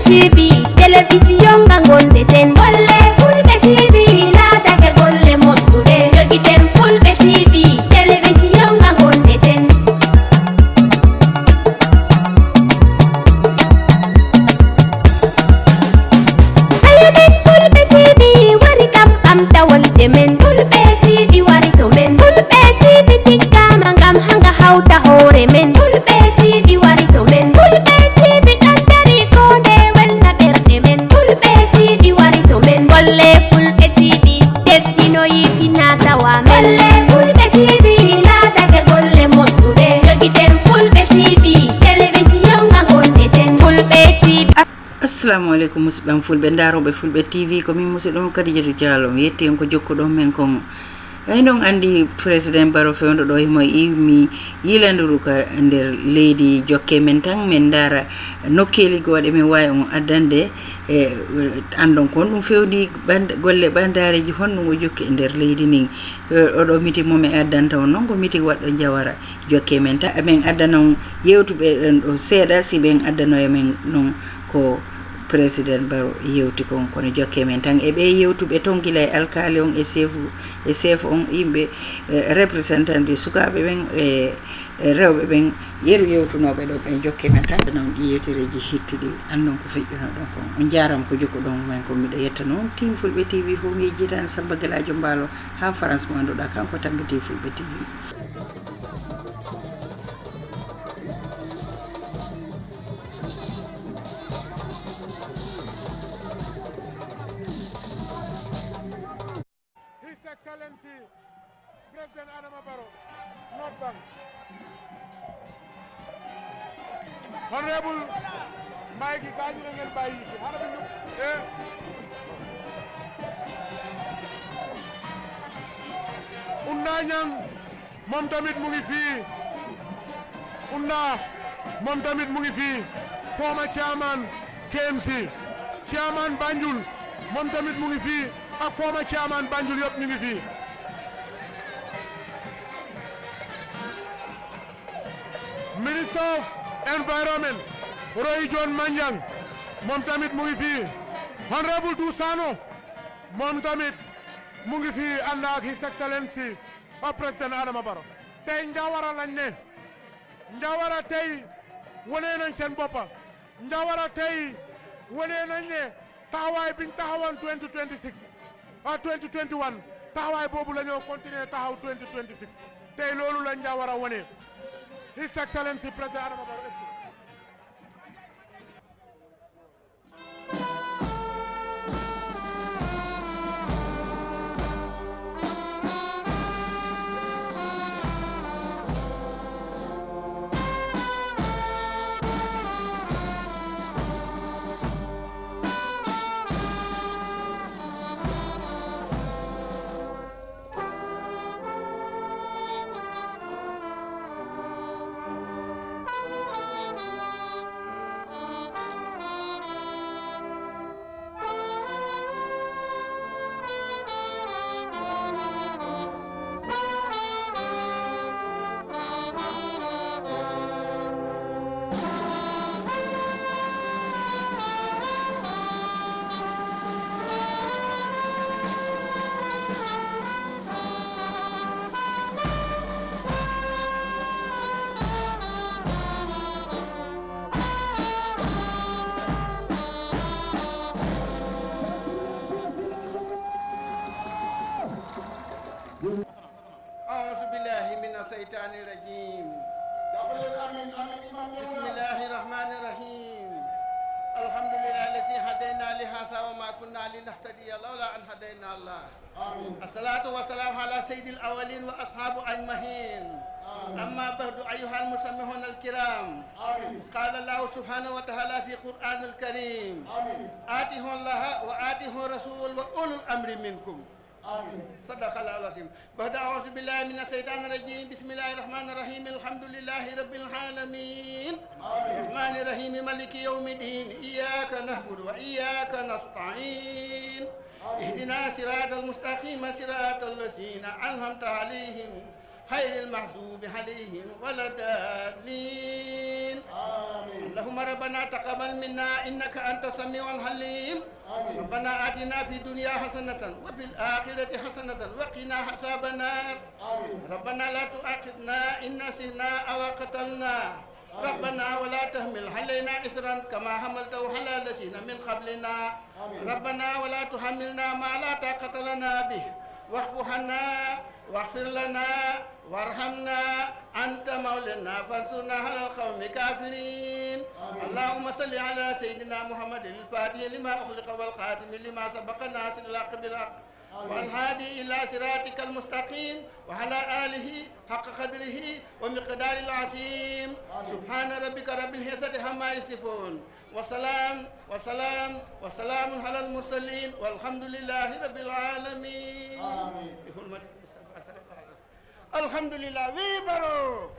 TV télévision gangonde ten golle fulɓe TV laatake golle moƴƴuɗe jogiten fulɓe TV télévision gangonde ten sayamin fulɓe TV wari kam ɓamta wolde men fulɓe TV wari to men fulɓe TV tiggama ngam hanga hawta hoore men fulɓe TV wari to men fulɓe TV ɗon dari konde welna ɓerɗe men fulɓe TV wari to men golle fulɓe TV teddino yitina tawa men golle fulɓe TV laatake golle moƴƴuɗe jogiten fulɓe TV télévision gangonde ten fulɓe TV. Assalamu alaikum musidɓe fulɓe daroɓe fulɓe TV ko min musidɗo Kadijatu Diallo mi yetti en ko jokkuɗon men kon ay ɗon andi président Barrow fewndo ɗo himo iwmi yilanduru ka nder leydi jokke men tan min dara nokkeli goɗe min wawi on addande e andon kon ɗum fewdi golle bandareji honɗum o jokki e nder leydi nin oɗo miti momi addanta on noon ko miti waɗɗo jawara jokke men tan min addana on yewtuɓe ɗen ɗo seeɗa si ɓen addano e men noon ko président Barrow yewti kon kono jokke men tan e ɓe yewtuɓe ton gila e alkali on e chef on yimɓe représentant du sukaɓe ɓen e rewɓe ɓen yeru yewtunoɓe ɗo ɓen jokke men tan non ɗi yewtereji hittuɗi andon ko feƴƴuno ɗon kon on jarama ko jokkuɗon men ko miɗo yetta noon Team Fulɓe TV fof mi yejjitani Samba Gueladio Mballo ha France mo anduɗa kanko tan Team Fulɓe TV. Excellency President Adama Barrow, North Bank. Honorable Mikey Kajira ngeen bàyyi ci xana bi ñu Unda Ñang moom tamit mu ngi fii Unda moom tamit mu ngi fii former chairman KMC chairman Banjul moom tamit mu ngi fii ak former chairman Banjul yëpp ñu ngi fii Minister of Environment Roy John Manjang moom tamit mu ngi fii Honorable Dusano moom tamit mu ngi fii ànd ak His Excellency President Adama Barrow tey Njawara lañ ne Njawara tey wane nañ seen boppa Njawara tey wane nañ ne taxawaay biñ taxawoon 2021 taxawaay boobu la ñoo continuer taxaw 2026 tey loolu la Njawara wane His Excellency President Adama Barrow. بسم الله الرحمن الرحيم الحمد لله الذي هدينا لهذا وما كنا لنهتدي لولا أن هدينا الله الصلاة والسلام على سيد الأولين وأصحاب أجمعين أما بعد أيها المسمعون الكرام قال الله سبحانه وتعالى في القرآن الكريم آتيه الله وآتيه الرسول وأولو الأمر منكم صدق الله العظيم بعد أعوذ بالله من الشيطان الرجيم بسم الله الرحمن الرحيم الحمد لله رب العالمين الرحمن الرحيم مالك يوم الدين إياك نعبد وإياك نستعين اهدنا صراط المستقيم صراط الذين أنعمت عليهم غير المغضوب عليهم ولا الضالين اللهم ربنا تقبل منا إنك أنت السميع العليم ربنا آتنا في الدنيا حسنة وفي الآخرة حسنة وقنا عذاب النار ربنا لا تؤاخذنا إن نسينا أو قتلنا ربنا ولا تحمل علينا إصرا كما حملته على الذين من قبلنا ربنا ولا تحملنا ما لا طاقة لنا به واعف عنا واغفر لنا وارحمنا أنت مولانا فانصرنا على القوم الكافرين اللهم صل على سيدنا محمد الفاتح لما أغلق والخاتم لما سبق ناصر الحق بالحق والهادي إلى صراطك المستقيم وعلى آله حق قدره ومقدار العظيم سبحان ربك رب العزة عما يصفون وسلام على المرسلين والحمد لله رب العالمين بحرمة المصطفى صلى الله عليه وسلم الحمد لله ويبرو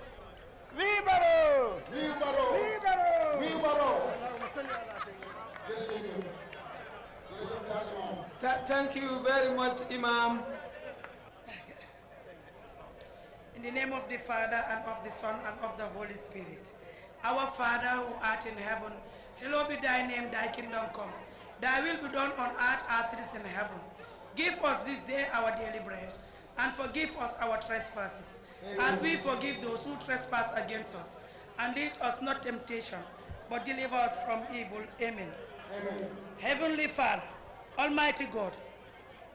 Thank you very much, Imam. In the name of the Father, and of the Son, and of the Holy Spirit. Our Father who art in heaven, hallowed be thy name, thy kingdom come. Thy will be done on earth as it is in heaven. Give us this day our daily bread, and forgive us our trespasses, as we forgive those who trespass against us. And lead us not temptation, but deliver us from evil. Amen. Heavenly Father, Almighty God,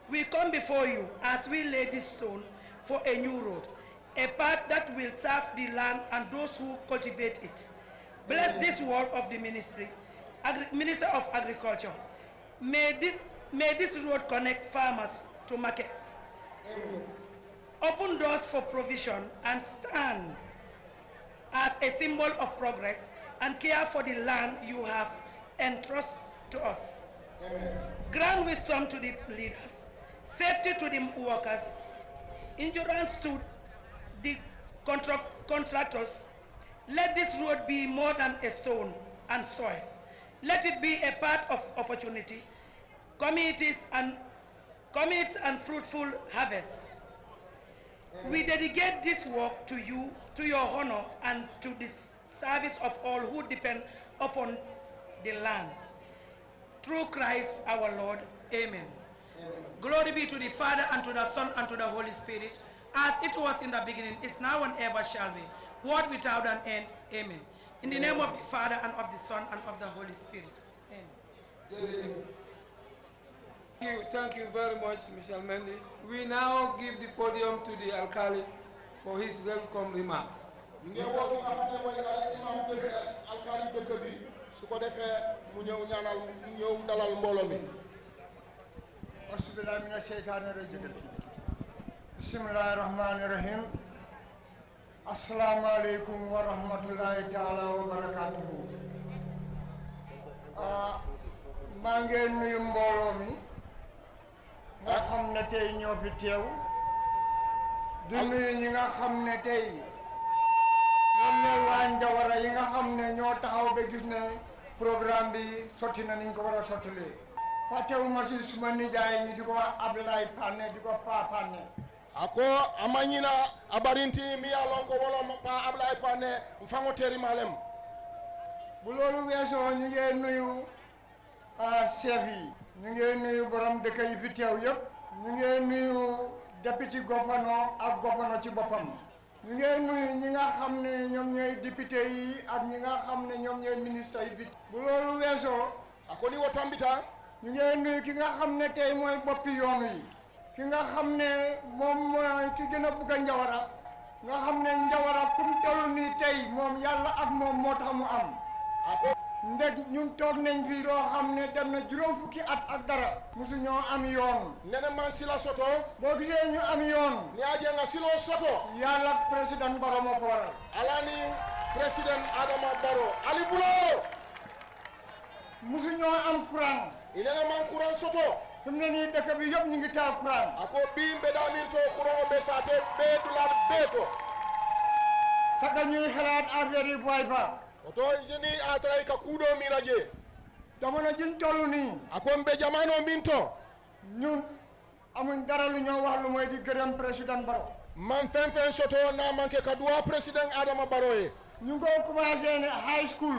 we come before you as we lay this stone for a new road, a path that will serve the land and those who cultivate it. Bless this work of the Minister of Agriculture. May this road connect farmers to markets. Open doors for provision and stand as a symbol of progress and care for the land you have entrusted to us. Grant wisdom to the leaders, safety to the workers, endurance to the contractors. Let this road be more than a stone and soil. Let it be a path of opportunity, communities and fruitful harvests. We dedicate this work to you, to your honor, and to the service of all who depend upon the land. Through Christ our Lord. Amen. Glory be to the Father, and to the Son, and to the Holy Spirit, as it was in the beginning, is now, and ever shall be, world without an end. Amen. In the name of the Father, and of the Son, and of the Holy Spirit. Amen. Thank you very much, Michel Mendy. We now give the podium to the Alkali for his welcome remark. su ko defee mu ñëw ñaanal ñëw dalal mbooloo mi. Bismillahi mina sheytaani rajim. Bismillahi rahmani rahim. Assalamu alaikum wa rahmatullahi taala wa barakatuhu. maa ngi nuyu mbooloo mi nga xam ne tey ñoo fi teew. di nuyu ñi nga xam ne tey ñoom ñooy waa Njawara yi nga xam ne ñoo taxaw ba gis ne programme bi sotti na niñ ko war a sottilee. fàttewuma si suma nijaay ñi di ko wax Abdoulaye Pané di ko Pa Pané. ako amañina abarinti mi ya lon ko wolo Pa Abdoulaye Pané fango teri malem. bu loolu weesoo ñu ngi nuyu chef yi. ñu ngi nuyu borom dëkk yi fi teew yëpp. ñu ngi nuyu député gouverneur ak gouverneur ci boppam. ñu ngi nuyu ñi nga xam ne ñoom ñooy député yi ak ñi nga xam ne ñoom ñooy ministre yi fi. bu loolu weesoo. ako ni wo tambita. ñu ngi nuyu ki nga xam ne tey mooy boppi yoonu yi. ki nga xam ne moom mooy ki gën a bugg a Njawara. nga xam ne Njawara fu mu toll nii tey moom yàlla ak moom moo tax mu am. ndeg ñun toog nañ fi loo xam ne dem na juróom fukki at ak dara. musu ñoo am yoon. nene man sila soto. boo gisee ñu am yoon. ni aje nga silo soto. yàlla président Barrow moo ko waral. alani président Adama Barrow ali bulo. musu ñoo am courant. inene man courant soto. fi mu ne nii dëkk bi yëpp ñu ngi taal courant. ako bi mbeɗamin to courant be sate be dulal be to. saka ñuy xalaat affaire yi boy ba. oto jeni atray ka kuuɗo miraje. jamono jiñ toll nii. ako mbe jamano min to. ñun amuñ dara lu ñoo wax lu mooy di gërëm président Barrow. man fen soto na manke ka duwa president Adama Barrow ye ñu ngi ko commencé ne high school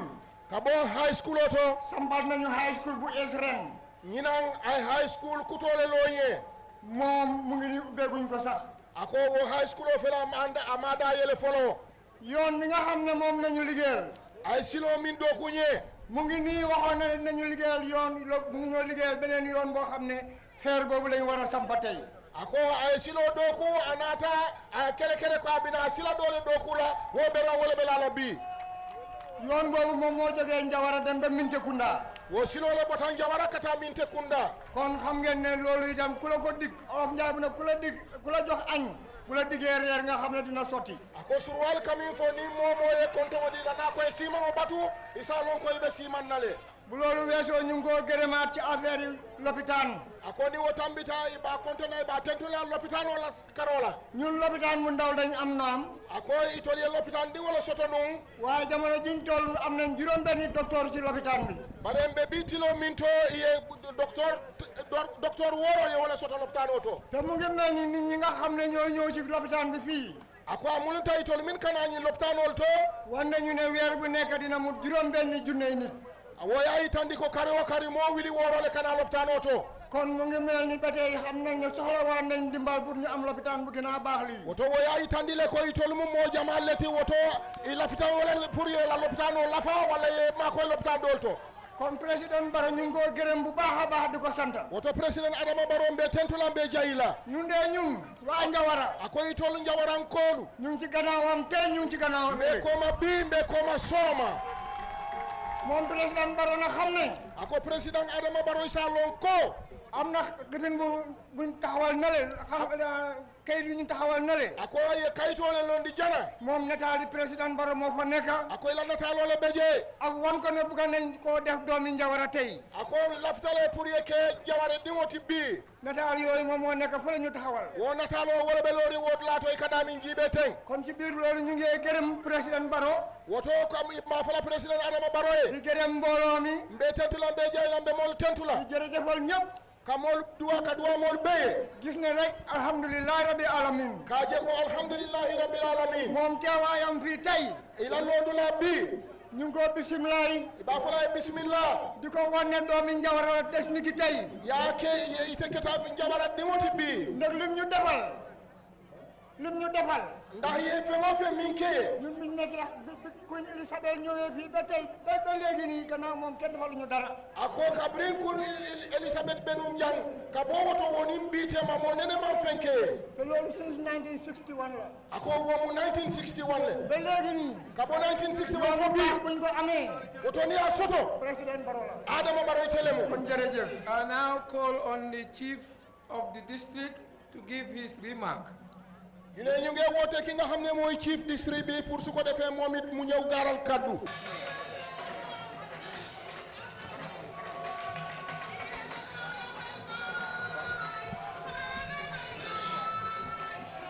ka bo high school oto sambat nañu high school bu Esren ñinan ay high school kutole loñe moom mu ngi ni ubbeeguñ ko sax ako wo high school o fela amada yele folo yoon mi nga xam ne moom nañu liggéeyal ay silo min do kuñe mu ngi nii waxoon na nañu liggéeyal yoon mu ngi ñoo liggéeyal beneen yoon boo xam ne xeer boobu lañ war a sampa tey ako ay silo doku anata ay kere ko abina sila dole doku la wo bera wala belala bi yoon boobu moom moo jógee Njawara dem ba Minte Kunda wo silo le botan Njawara kata Minte Kunda kon xam ngeen ne loolu itam ku la ko dig olof Njaay bu ne ku la jox añ bu la diggee reer nga xam ne dina sotti ako surwal kamin fo ni momo ye konto wadi na ko e sima o batu isa lon ko be siman nale bu loolu weesoo ñu ngi koo gërëmaat ci affaire yi lopitaan ako ni wo tambita ba konto na ba tentula lopitaan wala karola ñun lopitaan bu ndaw dañ am naam ako itol ye lopitaan di wala soto nun waaye jamono jiñ toll am nañ juróom-benni docteur ci lopitaan bi bare be bitilo minto ye docteur woro ye wala soto lopitaan oto te mu ngi mel ni nit ñi nga xam ne ñoo ñëw ci lopitaan bi fii ako amul tay tol min kana ñi lopitaan ol to wan nañu ne weer bu nekk dina mu juróom-benni junney nit woya itandi ko kare o kare mo wili worole kana lopitaan oto kon mu ngi mel ni ba tey xam nañ ne soxla war nañ dimbal pour ñu am lopitaan bu gën a baax lii woto woya itandi le ko itol mum mo jamal leti woto i lafita wala pour ye la lopitaan o lafa wala ye ma koy lopitaan dol to kon président Barrow ñu ngi koo gërëm bu baax a baax di ko sant woto président Adama Barrow mbe tentula mbe jayila ñun de ñun waa Njawara ako itol Njawaran koolu ñu ngi ci gannaawam te ñu ngi ci gannaawam mbe koma bi mbe koma sooma moom président Barrow na xam ne ako président Adama Barrow sa lon ko am na difin buñ taxawal nale xam kayit yu ñu taxawal nale ako ye kayitole lon di jana moom nataali président Barrow moo fa nekk ako la nataalole beje ak wan ko ne bugga nañ koo def doomi Njawara tey ako laftale pour ye ke jaware dingoti bi nataal yooyu moom moo nekk fa la ñu taxawal wo nataalo wala be lori wot laato e kadami jibe ten kon ci biir loolu ñu ngi gërëm président Barrow woto kam ma fala président Adama Barrow e di gërëm mbooloo mi mbe tentula mbe jeyla mbe mol tentula di jërëjëfal ñëpp ka mol duwa ka duwa mol beye gis ne rek alhamdulillahi rabbil alamin ka je ko alhamdulillahi rabbil alamin moom teewaayam fii tey ila lodula bi ñu ngi ko bisimilahi ba fala bismillah di ko wan ne doomi Njawara la des ni ki tey ya ke ite keta Njawara dingoti bi ndax lim ñu defal ndax ye fe ma fe min keye ñun biñ nekk rek bi Queen Elizabeth ñëwee fii ba tey ba léegi nii gannaaw moom kenn defaluñu dara ako ka brin kun Elizabeth benum jang ka bo woto wonin bitema mo nene man fenkeye te loolu since 1961 la ako womu 1961 le ba léegi nii ka bo 1961 fo bi buñ ko amee woto ni a soto président Barrow la Adama Barrow telemo kon jërëjëf I now call on the chief of the district to give his remark. ine ñu ngi woote ki nga xam ne mooy chief district bi pour su ko defee moom it mu ñëw gaaral kaddu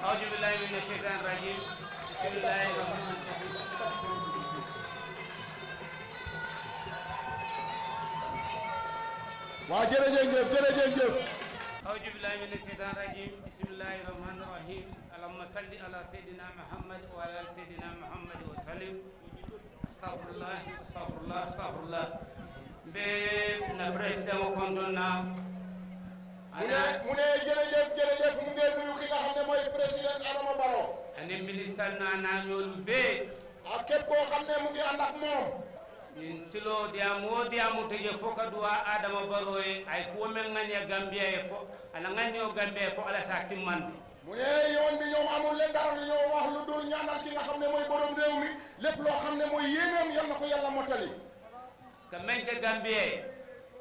أعوذ بالله من الشيطان الرجيم بسم الله الرحمن الرحيم waa jërëjëf أعوذ بالله من الشيطان الرجيم بسم الله الرحمن الرحيم اللهم صل على سيدنا محمد وعلى آل سيدنا محمد وسلم استغفر الله استغفر الله استغفر الله na président o kontonna mu ne jërëjëf mu ngeen nuyu ki nga xam ne mooy président Adama Barrow ani ministre na nañolu be ak képp koo xam ne mu ngi ànd ak moom min silo diamu teje fo ka duwa Adama Barrow e ay ko men ngani Gambia e fo ana ngani o Gambia fo ala sa timmante mu ne yoon bi ñoom amul leen dara lu ñoo wax lu dul ñaanal ki nga xam ne mooy borom réew mi lépp loo xam ne mooy yéeneem yal na ko yàlla mottali ka men ke Gambia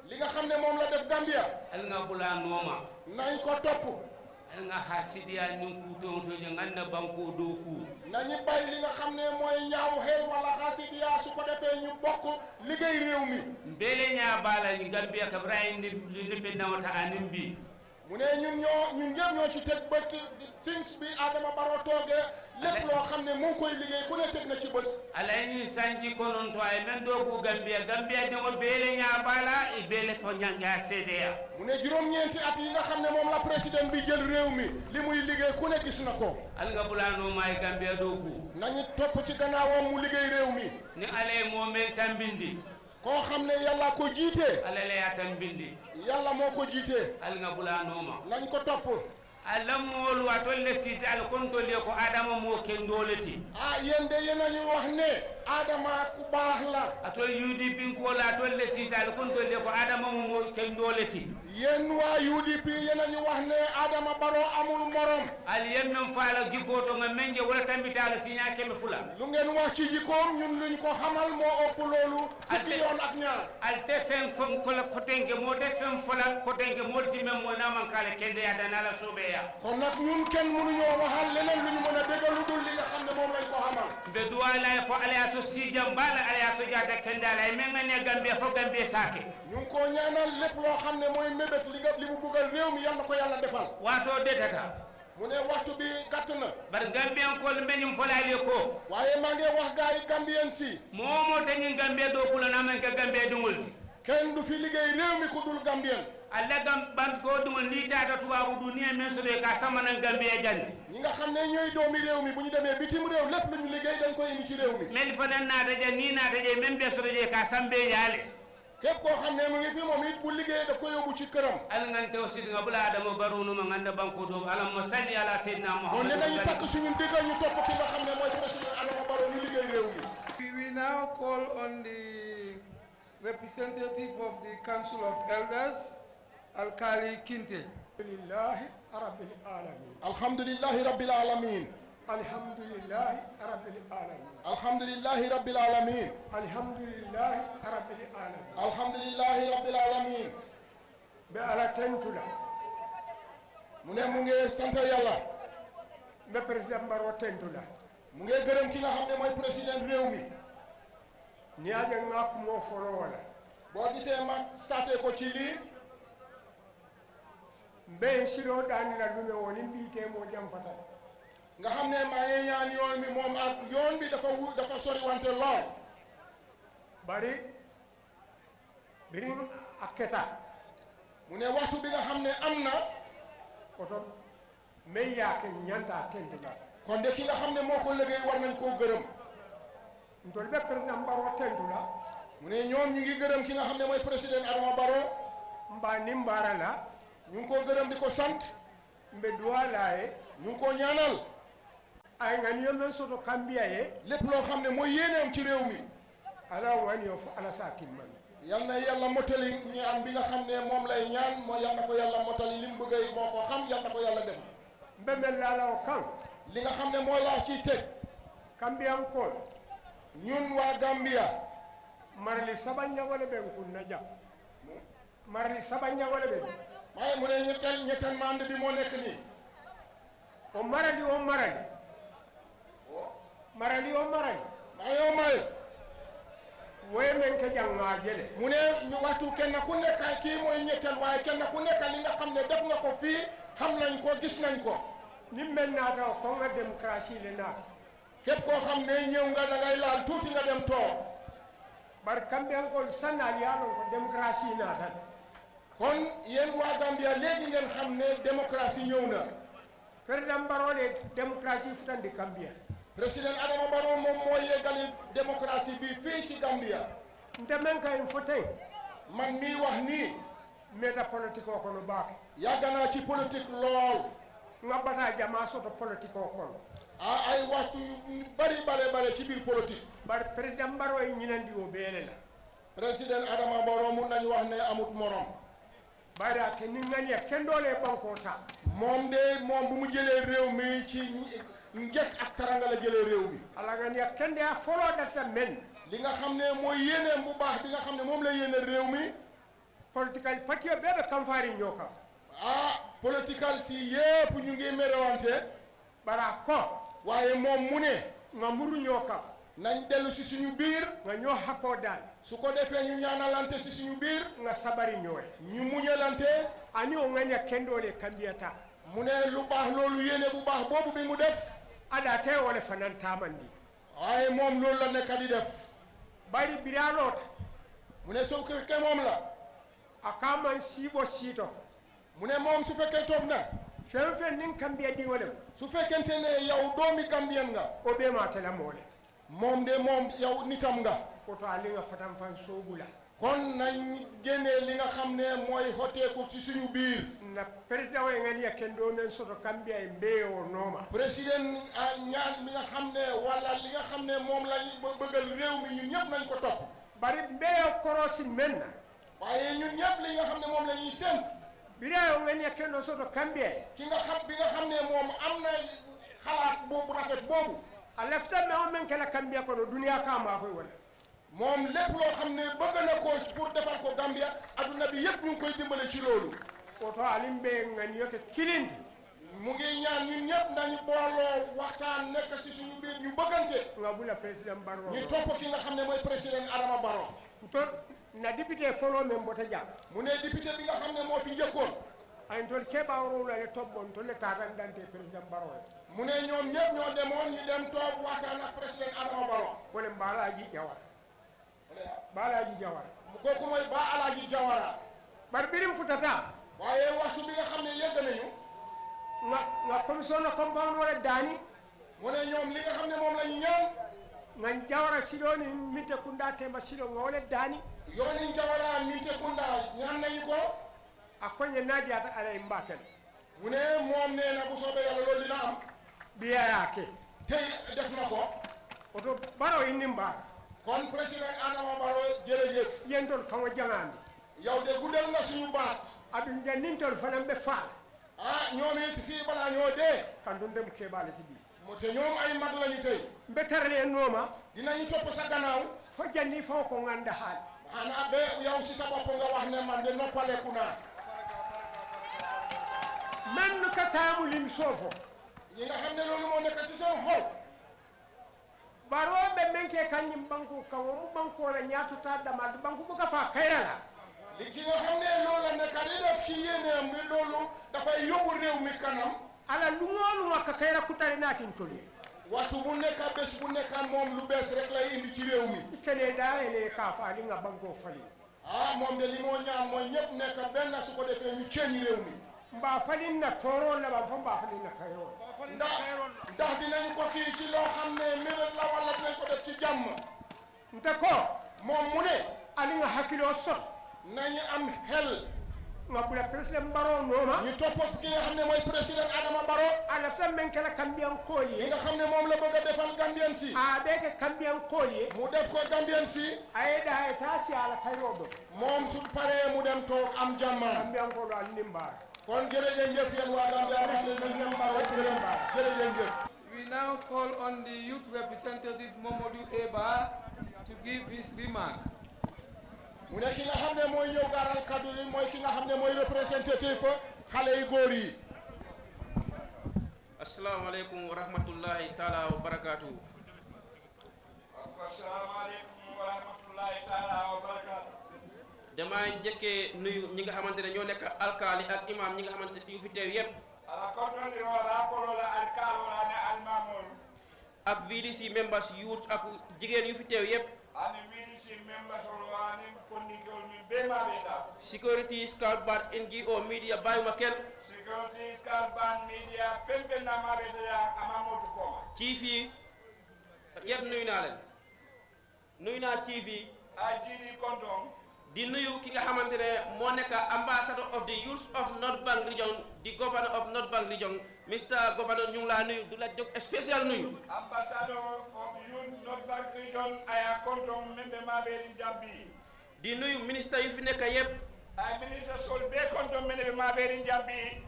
li nga xam ne moom la def Gambia al nga bula nooma nañ ko topp al nga hasidiya nin ku to ñu nganda banko do ku nañu bàyyi li nga xam ne mooy ñaaw xel wala xasidiya su ko defee ñu bokk liggéey réew mi mbele nya bala ni Gambia ka bray ni be nawata anim bi mu ne ñun ñëpp ñoo ci teg bët since bi Adama Barrow toogee lépp loo xam ne mu ngi koy liggéey ku ne teg na ci bës alay ni sanji konon to ay men do bu Gambia de o beele ñaabala e beele fo ñanga CDA mu ne juróom-ñeenti at yi nga xam ne moom la président bi jël réew mi li muy liggéey ku ne gis na ko al nga bulano may Gambia do ku nañu topp ci gannaawam mu liggéey réew mi ni alay mo men tambindi koo xam ne yàlla ko jiite alale ya tambindi yàlla moo ko jiite al nga bulano ma nañ ko topp alamol wa tolle site al kontole ko adama mo kendoleti yéen de yéen a ñu wax ne Adama ku baax la ato UDP ko la tolle site al kontole ko adama mo kendoleti yéen waa UDP yéen a ñu wax ne Adama Barrow amul morom al yemmen faala jikoto nga menje wala tambitala sinya keme fula lu ngeen wax ci jikoom ñun luñ ko xamal moo ëpp loolu fukki yoon ak ñaar al te fen fon ko la kotenke mo de fen fola kotenke mo si mem mo naman kala kende ya danala sobe kon nag ñun kenn mënuñoo waxal leneen lu ñu mën a déggal lu dul li nga xam ne moom lañ ko xamal be duwa lay fo ala so si jam bala ala so jaata kendala ay men nga ne Gambia fo Gambia saake ñu ngi ko ñaanal lépp loo xam ne mooy mébét li mu buggal réew mi yal na ko yàlla defal waato detata mu ne waxtu bi gàtt na bar Gambian ko meñum folale ko waaye maa ngi wax gars yi Gambien si momo tañi Gambia do kula na man ka Gambia dungul kenn du fi liggéey réew mi ku dul Gambien alla gam band ko dungul ni tata tubabu duniya men so be ka samana Gambia janni ñi nga xam ne ñooy doomi réew mi bu ñu demee bitim réew lépp lu ñu liggéey dañ koy indi ci réew mi men fanan naata jan ni naata je men be so je ka sambe yaale képp koo xam ne mu ngi fi moom it bu liggéey daf ko yóbbu ci këram al ngan tew sid nga bula adama barunu ma nganda banko do alam salli ala sayyidina kon Muhammad ne dañuy takk suñu diggal ñu topp ki nga xam ne mooy président Adama Barrow ñu liggéey réew mi We now call on the representative of the Council of Elders, Alkali Kinte. Alhamdulillahi Rabbil Alamin. alhamdulillahi rabbil alamin Alhamdulillahi Rabbil Alamin. alhamdulillahi rabbil alamin Alhamdulillahi Rabbil Alamin. alhamdulillahi rabbil alamin Be ala tentula. mu ne mu ngi sant yàlla Be président Barrow tentula. mu ngi gërëm ki nga xam ne mooy président réew mi Ni aje ngak mo folo wala. boo gisee ma starté ko ci lii Be silo dani la lume woni mbite mo jam fatal. nga xam ne maa ngi ñaan yoon bi moom ak yoon bi dafa sori wante lool Bari birin aketa. mu ne waxtu bi nga xam ne am na Oto me yake nyanta tentula. kon de ki nga xam ne moo ko liggéey war nañ koo gërëm Ntol be président Barrow tentula. mu ne ñoom ñu ngi gërëm ki nga xam ne mooy président Adama Barrow Mba ni mbara la. ñu ngi koo gërëm di ko sant Mbe duwa lae. ñu ngi koo ñaanal Ay ngani yemen soto kambia ye. lépp loo xam ne mooy yéeneem ci réew mi Ala wani yo ala sakin man. yal na yàlla motali ñaan bi nga xam ne moom lay ñaan moo yal na ko yàlla motali li mu bëgg moo ko xam yal na ko yàlla def Mbembe lala o kan. li nga xam ne mooy laa ciy teg Kambian ko. ñun waa Gambia Marli sabanya wala be kunna ja. Marli sabanya wala be. maaye mu ne ñetteel mande bi moo nekk nii O marali o marali. Marali o marali. maa yow maaye Woye men ke janga jele. mu ne ñu waxtu kenn ku nekk kii mooy ñetteel waaye kenn ku nekk li nga xam ne def nga ko fii xam nañ ko gis nañ ko Ni men nata ko nga démocratie le nata. képp koo xam ne ñëw nga da ngay laal tuuti nga dem toog Bar kambian ko sanal ya no ko démocratie nata. kon yéen waa Gambia léegi ngeen xam ne démocratie ñëw na Président Barrow le démocratie futan di Gambia. président Adama Barrow moom moo yeggali démocratie bi fii ci Gambia Nte men kay futan. man mii wax nii Meta politique ko no baak. yàgg naa ci politique lool Nga bata jama soto politique ko kono. ay waxtu yu bare ci biir politique Bar président Barrow yi ñinandi o beele la. président Adama Barrow mun nañu wax ne amut morom Bayda ke ni ngani kendole banko ta. moom de moom bu mu jëlee réew mi ci njëkk ak taranga la jëlee réew mi Ala ngani kende a folo data men. li nga xam ne mooy yéeneem bu baax bi nga xam ne moom la yéene réew mi Political party bebe kamfari nyoka. political si yépp ñu ngi merewante Bara ko waaye moom mu ne ngamuru nyoka. nañ dellu si suñu biir nga ñoo hakkoo daal su ko defee ñu ñaanalante si suñu biir nga sabari ñooy ñu muñalante ani o ngania kendole kambiyata mu ne lu baax loolu yéene bu baax boobu bi mu def ada te wala fanan tamandi waaye moom loolu la nekk di def bari biralota mu ne soo fekkee moom la akaman sibo sito mu ne moom su fekkee toog na fen fen nin kambiya dingolem su fekkente ne yow doomi Gambien nga o be ma tala mole moom de moom yow nitam nga oto ali nga fatam fan soogula kon nañ génnee li nga xam ne mooy xoteeku ci suñu biir na président way ngani ya kendo men soto kambiya e mbeyo nooma président ñaan mi nga xam ne wala li nga xam ne moom lañ bëggal réew mi ñun ñëpp nañ ko topp bari mbeyo korosi menna waaye ñun ñëpp li nga xam ne moom la ñuy séntu birayo ngani ya kendo soto kambiya ki nga xam bi nga xam ne moom am na xalaat boobu rafet boobu a lafta me o men kala kambiya kono duniya kama koy wala moom lépp loo xam ne bëgg na ko pour defal ko Gambia adduna bi yëpp ñu ngi koy dimbale ci loolu oto alim be ngani yoke kilindi mu ngi ñaan ñun ñëpp nañu booloo waxtaan nekk si suñu biir ñu bëggante nga bula président Barrow ñu topp ki nga xam ne mooy président Adama Barrow to na député folo men bota jam mu ne député bi nga xam ne moo fi njëkkoon ay tol keba wala le tobbon to le tatan dante président Barrow mu ne ñoom ñëpp ñoo demoon ñu dem toog waxtaan ak président Adama Barrow wala Balaji Jawara Balaji Jawara kooku mooy Ba Alaaji Jawara bar birim futata waaye waxtu bi nga xam ne yegg nañu nga commission na compound wala dani mu ne ñoom li nga xam ne moom la ñu ñaan nga Jawara silo ni minte kunda tema silo nga wala dani yooni Jawara minte kunda ñaan nañu ko akonye nadi ata ala imbakel mu ne moom nee na bu soobee yàlla loolu dina am biya yake tey def na ko oto Barrow indi mbar kon président Adama Barrow jërëjëf yen tol kawo jangandi yow de guddal nga suñu baat aɗum jannintol fanan ɓe faala ñoom it fii balaa ñoo dee kan ɗum ndemo keɓaleti ɓi mo te ñoom ay mag lañu tey mbe tarale en nooma dinañu topp sa gannaaw fo janni faw ko ganda haali xanaa be yow si sa bopp nga wax ne man de noppaleku naa man ka taamu lim soofo yi nga xam ne loolu moo nekk si seen xol Barrow ɓe men ke kañum banku kan womu banku wala ñaatuta damal banku buka fa kayrala li ki nga xam ne loolu la nekk di def si yéeneem mi loolu dafay yóbbu réew mi kanam ala luŋooluŋa ka kayra kutari naatin toli waxtu bu nekk bés bu nekk moom lu bees rek lay indi ci réew mi ikene daa ele ka faali nga bankoo fali moom de li moo ñaan mooy ñëpp nekk benn su ko defee ñu ceeñ réew mi mbaa falin na tooroo laban fo mbaa falin na kayroo ndax dinañ ko kii ci loo xam ne mébét la wala dinañ ko def ci jàmm nte ko moom mu ne ali nga hakkiloo sot nañu am xel nga bula président Barrow nooma ñu topp ki nga xam ne mooy président Adama Barrow ala fula men kela kambiyan kooli yi ye nga xam ne moom la bëgg a defal Gambien si a bee ke kambiyan kooli ye mu def ko Gambien si a ye daa ye taa si ala kayroo do moom su paree mu dem toog am jàmmam kambiyan koolu ali ni mbaara kon jërëjëf yéen waa Gambia jërëjëf. We now call on the youth representative Momodou Eba to give his remark. mu ne ki nga xam ne mooy ñëw gaaral kaddu yi mooy ki nga xam ne mooy représentatif xale yu góor yi. Assalamualaikum warahmatullahi taala wabarakatuh. Assalamualaikum warahmatullahi taala wabarakatuh. Dama njëkkee nuyu ñi nga xamante ne ñoo nekk alkaali ak imam ñi nga xamante ne yu fi teew yépp ala konton di wala folo la alkaalo la ne almamol ak VDC members youth ak jigéen yu fi teew yépp ani VDC members wala ni fondikol min be ma be da security scout bar NGO media bayuma kenn security scout bar media fempe na ma be da amamotu ko ci fi yépp nuyu naa leen nuyu naa ci fi a jini konton di nuyu ki nga xamante ne moo nekk ambassador of the youth of North Bank region di governor of North Bank region Mr. Governor ñu ngi laa nuyu du la jóg spécial nuyu ambassador of youth North Bank region aya konton membe ma be in jambi di nuyu ministre yu fi nekk yépp ay ministre sol be konton membe ma be in jambi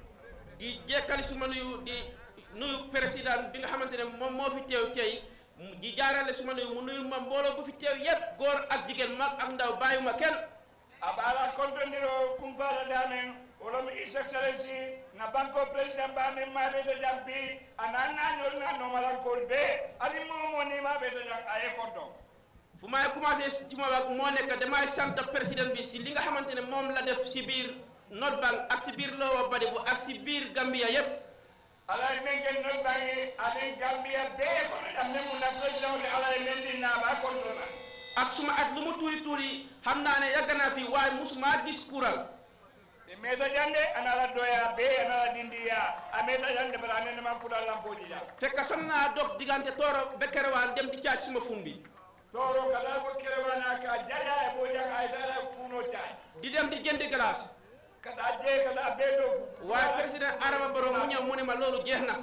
di jekkali suma nuyu di nuyu président bi nga xamante ne moom moo fi teew tey di jaarale suma nuyu mu nuyu ma mbooloo bu fi teew yépp góor ak jigéen mag ak ndaw bàyyuma kenn abala kontondiro kum fara damen Following His Excellency, na banko President Bami Mabeta Jambi, anana nyol na nomalan kolbe, ani momo ni Mabeta Jang aye konto. fu may commencé ci ma wax moo nekk damay sant président bi si li nga xamante ne moom la def si biir North Bank ak si biir Lower Baribu ak si biir Gambia yépp alay mengen North Bank ani Gambia be ko am ne mu na président de alay mendi na ba konto na ak suma at lu mu tuuri xam naa ne yàgg naa fi waaye musuma gis kural e meta jande anala doya be anala dindiya a meta jande bara ne ma kudal lampoji ja fekk son naa dox diggante Tooro ba Kerewaan dem di caac suma fun bi Tooro kada ko Kerewana ka jaja e bo jang ay tara kuno tay di dem di jënd glace kada je kada be do waaye président Adama Barrow mu ñëw mu ne ma loolu jeex na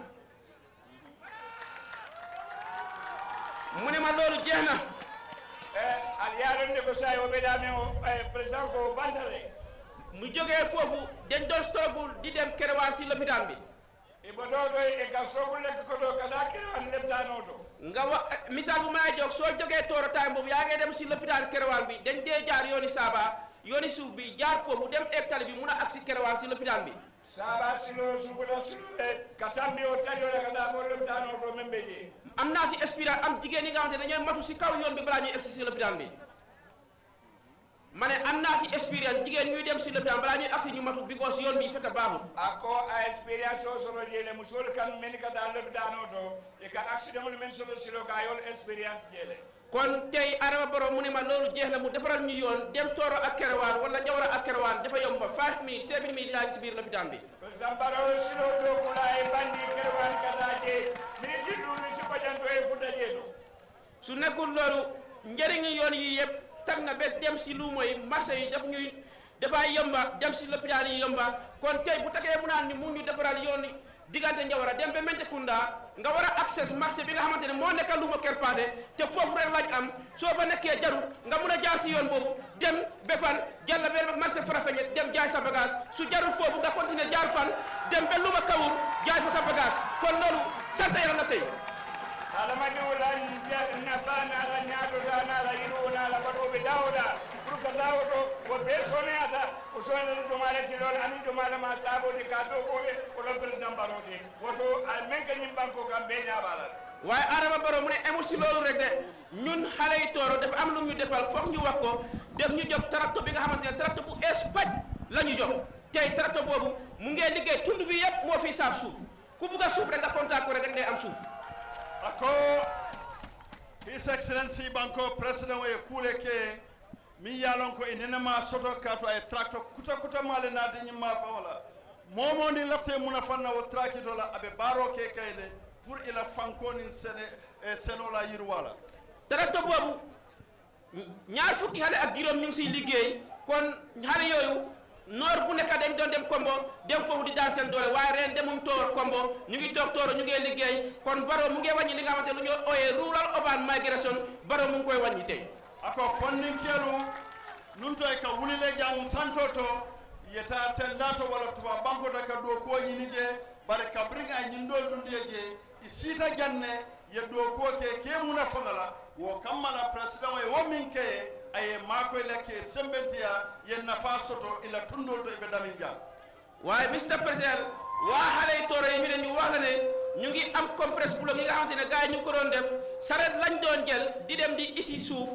al yaron ne ko say o be dame o président ko bantale mu jógee foofu dañ doon toogul di dem Kerewaan si lopitaan bi e bo do e ga sogul lekk ko do kada Kerewaan leptano to nga wax misaal bu may jóg soo jógee Tooro time boobu yaa ngi dem si lopitaan Kerewaan bi dañ dee jaar yooni Saaba yooni suuf bi jaar foofu dem egtali bi mun a agsi Kerewaan si lopitaan bi Saaba silo subuda silo katambi o tajo la kada bo leptano to membe je am naa si expérience am jigéen yi nga xamante ne dañooy matu si kaw yoon bi balaa ñuy egsi si lopitaan bi ma ne am naa si expérience jigéen ñuy dem si lopitaan balaa ñuy agsi ñu matu because yoon bi fekk baaxul ako a expérience o solo jele musol kan men kada lopitano to e ka accident lu men solo silo ka yol expérience jele kon tey Adama Barrow mu ne ma loolu jeex na mu defaral ñu yoon dem Tooro ak Kerewaan wala Njawara ak Kerewaan dafa yomb 5 minutes 7 minutes laa ngi si biir lopitaan bi président Barrow silo to kula e bandi Kerewaan kada je mi di dulu si ko janto e futa je to su nekkul loolu njëriñu yoon yi yëpp tag na ba dem si lu mooy marché yi dafay yomba dem si lopitaan yi yomba kon tey bu tagee mu naan ni mu ñu defaral yoon yi diggante Njawara dem ba Mentekunda nga war a accès marché bi nga xamante ne moo nekk Luuma Kerpaate te foofu rek lañ am soo fa nekkee jarul nga mun a jaar si yoon boobu dem ba fan jàll ba marché Farafeñe dem jaay sa bagage su jarul foofu nga continuer jaar fan dem ba Luuma Kawur jaay fa sa bagage kon loolu sant Yàlla la tey alama diwla nafana la ñaato dana la yiruna la bado be dawda pour que dawdo ko be sone ata o sone do mala ci lol ani do mala ma sabo de kado ko be ko le président Barote woto al men ka ñim banko kam be ñaabala waaye Adama Barrow mu ne amul si loolu rek de ñun xale yi Tooro dafa am lu ñu defal foog ñu wax ko def ñu jox tracteur bi nga xamante ne tracteur bu Espagne la ñu jox tey tracteur boobu mu ngee liggéey tund bi yëpp moo fiy saaf suuf ku bugg a suuf rek nga contact ko rek ngay am suuf ako His Excellency banko president e kule ke mi yalon ko inenema soto kato ay tractor kuta male na dinyi ma fawla momo ni lafte muna fanna o tractor la abe baro ke kayde pour ila fankoni seno la yirwala tractor bobu ñaar fukki xale ak juróom ñu ngi siy liggéey kon xale yooyu noor bu nekk dañ doon dem Kombo dem foofu di daan seen doole waaye ren demuñ Tooro Kombo ñu ngi toog Tooro ñu ngi liggéey kon Barrow mu ngi wàññi li nga xamante lu ñoo ooyee rural urban migration Barrow mu ngi koy wàññi tey ako fonni kelu nun to ka wulile jam santoto yeta tendato wala tuba banko daga do ko nyinije bare ka bringa nyindol dundeje isita janne ye do ko ke muna fagala wo kamala president wo minke ay mako leke sembentia ye nafa soto ila tundol to be daminga waaye Mr President waa xale yi Tooro yi mi ne ñu wax la ne ñu ngi am compresse bloc yi nga xamante ne gars yi ñu ko doon def saret lañ doon jël di dem di isi suuf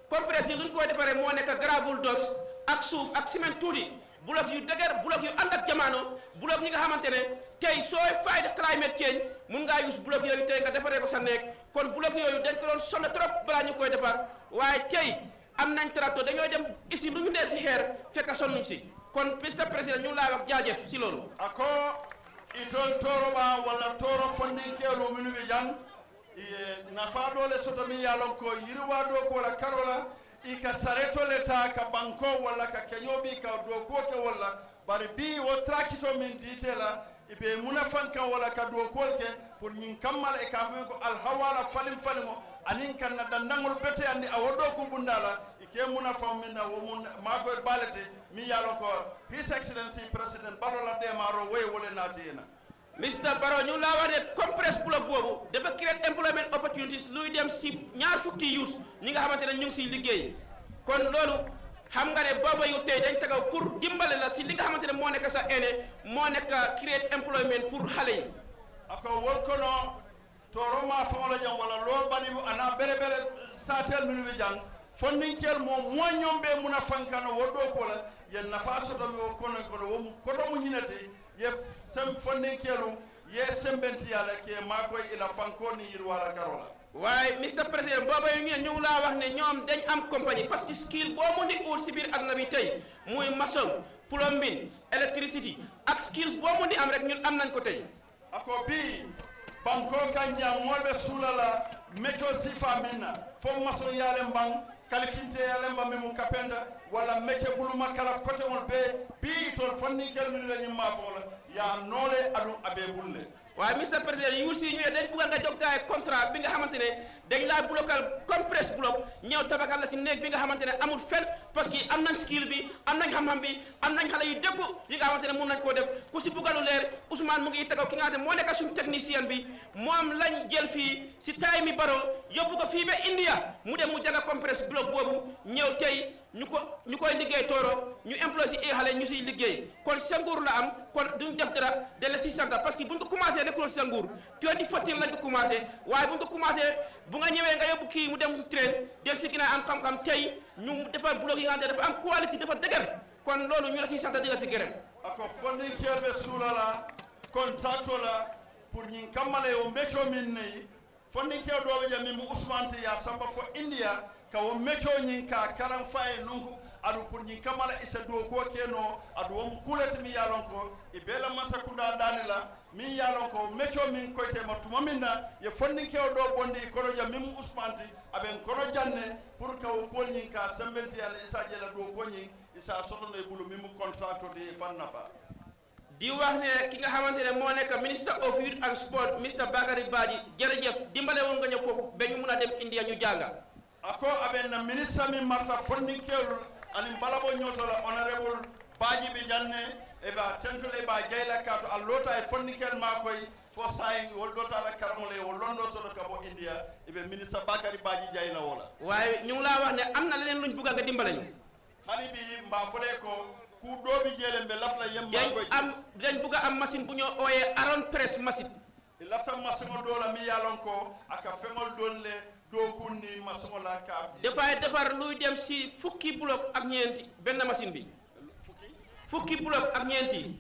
compresse yi luñ koy defaree moo nekk gravel dos ak suuf ak ciment tuuti bloc yu dëgër bloc yu ànd ak jamono bloc yi nga xamante ne tey sooy fight climate change mun ngaa use bloc yooyu tey nga defaree ko sa nekk kon bloc yooyu dañ ko doon sonn trop balaa ñu koy defar waaye tey am nañ tracteur dañoo dem isi lu ñu dee si xeer fekk sonnuñ si kon Mr President ñu laa wax jaajëf si loolu ako itol Tooro ba wala Tooro fondinkelu minu be jang nafa dole soto mi yalon ko yirwa do ko la karola ika sareto leta ka banko wala ka kenyobi ka do ko ke wala bari bi wo trakito min ditela ibe munafanka wala ka do ko ke pour nyin kamal e ka fe ko al hawala falim falimo anin kan na dandangol bete andi awodo ko bundala ike munafam min na wo mun ma ko balete mi yalon ko His Excellency President Barrow la demaro way wala natina Mr Barrow ñu laa wax ne compresse bloc boobu dafa create employment opportunities luy dem si ñaar fukki youth ñi nga xamante ne ñu ngi siy liggéey kon loolu xam nga ne booba yu tey dañ tagaw pour dimbale la si li nga xamante ne moo nekk sa ene moo nekk create employment pour xale yi ako wol kono toro ma fangola jang wala lo bani ana bere bere satel minu be jang fondinkel mo ñombe muna fankana wodo ko la yen nafa soto be kono kono mu ñinati ye sem fondinkelu ye sembenti yalla ke makoy ila fankoni yirwala karola waaye Mr President booba yu ngeen ñu laa wax ne ñoom dañ am compagnie parce que skill boo mu di ut si biir àdduna bi tey muy maçon plumbing electricity ak skills boo mu di am rek ñun am nañ ko tey ako bi banko kanja molbe sulala mecho sifa minna fo maçon yale mbang kalifinte yale mbang mu kapenda wala meche buluma kala kote on be bi tol fonni kel min lañu ma fo la ya nole adu abe bulle waaye Mr President yu si ñu dañ bëgg nga jox gaay contrat bi nga xamante ne dañ laa bloqual compress block ñëw tabakal la si néeg bi nga xamante ne amul fen parce que am nañ skill bi am nañ xam-xam bi am nañ xale yu dëggu yi nga xamante ne mun nañ koo def ku si buggalu leer Ousmane mu ngi tagaw ki nga xamante ne moo nekk suñu technicien bi moom lañ jël fii si taay mi baro yóbbu ko fii ba India mu dem mu jaga compress block boobu ñëw tey ñu koy liggéey tooro ñu employé si xale ñu siy liggéey kon sa nguur la am kon duñ def dara de la si santa parce que buñ ko commencé nekkuloon sa nguur 2014 lañ ko commencé waaye buñ ko commencé bu nga ñëwee nga yóbbu kii mu dem train del si ginnaaw am xam-xam tey ñu defar bloc yi nga xam ne dafa am qualité dafa dëgër kon loolu ñu la si santa di la si gërëm ako fonni kelbe sulala contracto la pour ñin kammale o mecco min neyi fonni kew dobe jam mi Ousmane te ya samba fo India ka wo mecco ñin ka karan faye nungu adu pour ñin kamala isa do ko keno adu won kulati mi yalon ko e bela masa kunda danila mi yalon ko mecco min koyte ma tuma minna ye fonni kew do bondi kono jam mi Ousmane aben kono janne pour ka wo kol ñin ka sembenti yalla isa jela do ko ñin isa sotono e bulu mi mu contracto de fannafa di wax ne ki nga xamante ne moo nekk minister of youth and sport Mr Bakary Badji jërëjëf dimbale woon nga ñëw foofu ba ñu mun a dem India ñu jànga ako aben na ministre mi marta fonninkelu ani balabo nyotola honorable Badji bi janne e ba tentule ba jeyla kato allota e fonnikel ma koy fo say wol dota la karamole wol londo sodo ka bo India e be ministre Bakary Badji jeyna wola waaye ñu ngi laa wax ne am na leneen luñ bëgg nga dimbale ñu hani bi mba fole ko ku dobi jele be lafla yemma koy dañ bëgg am machine bu ñoo ooyee Aron press machine lafta machine dola mi yalon ko aka fengol dolle do kunni machine la ka dafay defar luy dem si fukki bloc ak ñeenti benn machine bi fukki bloc ak ñeenti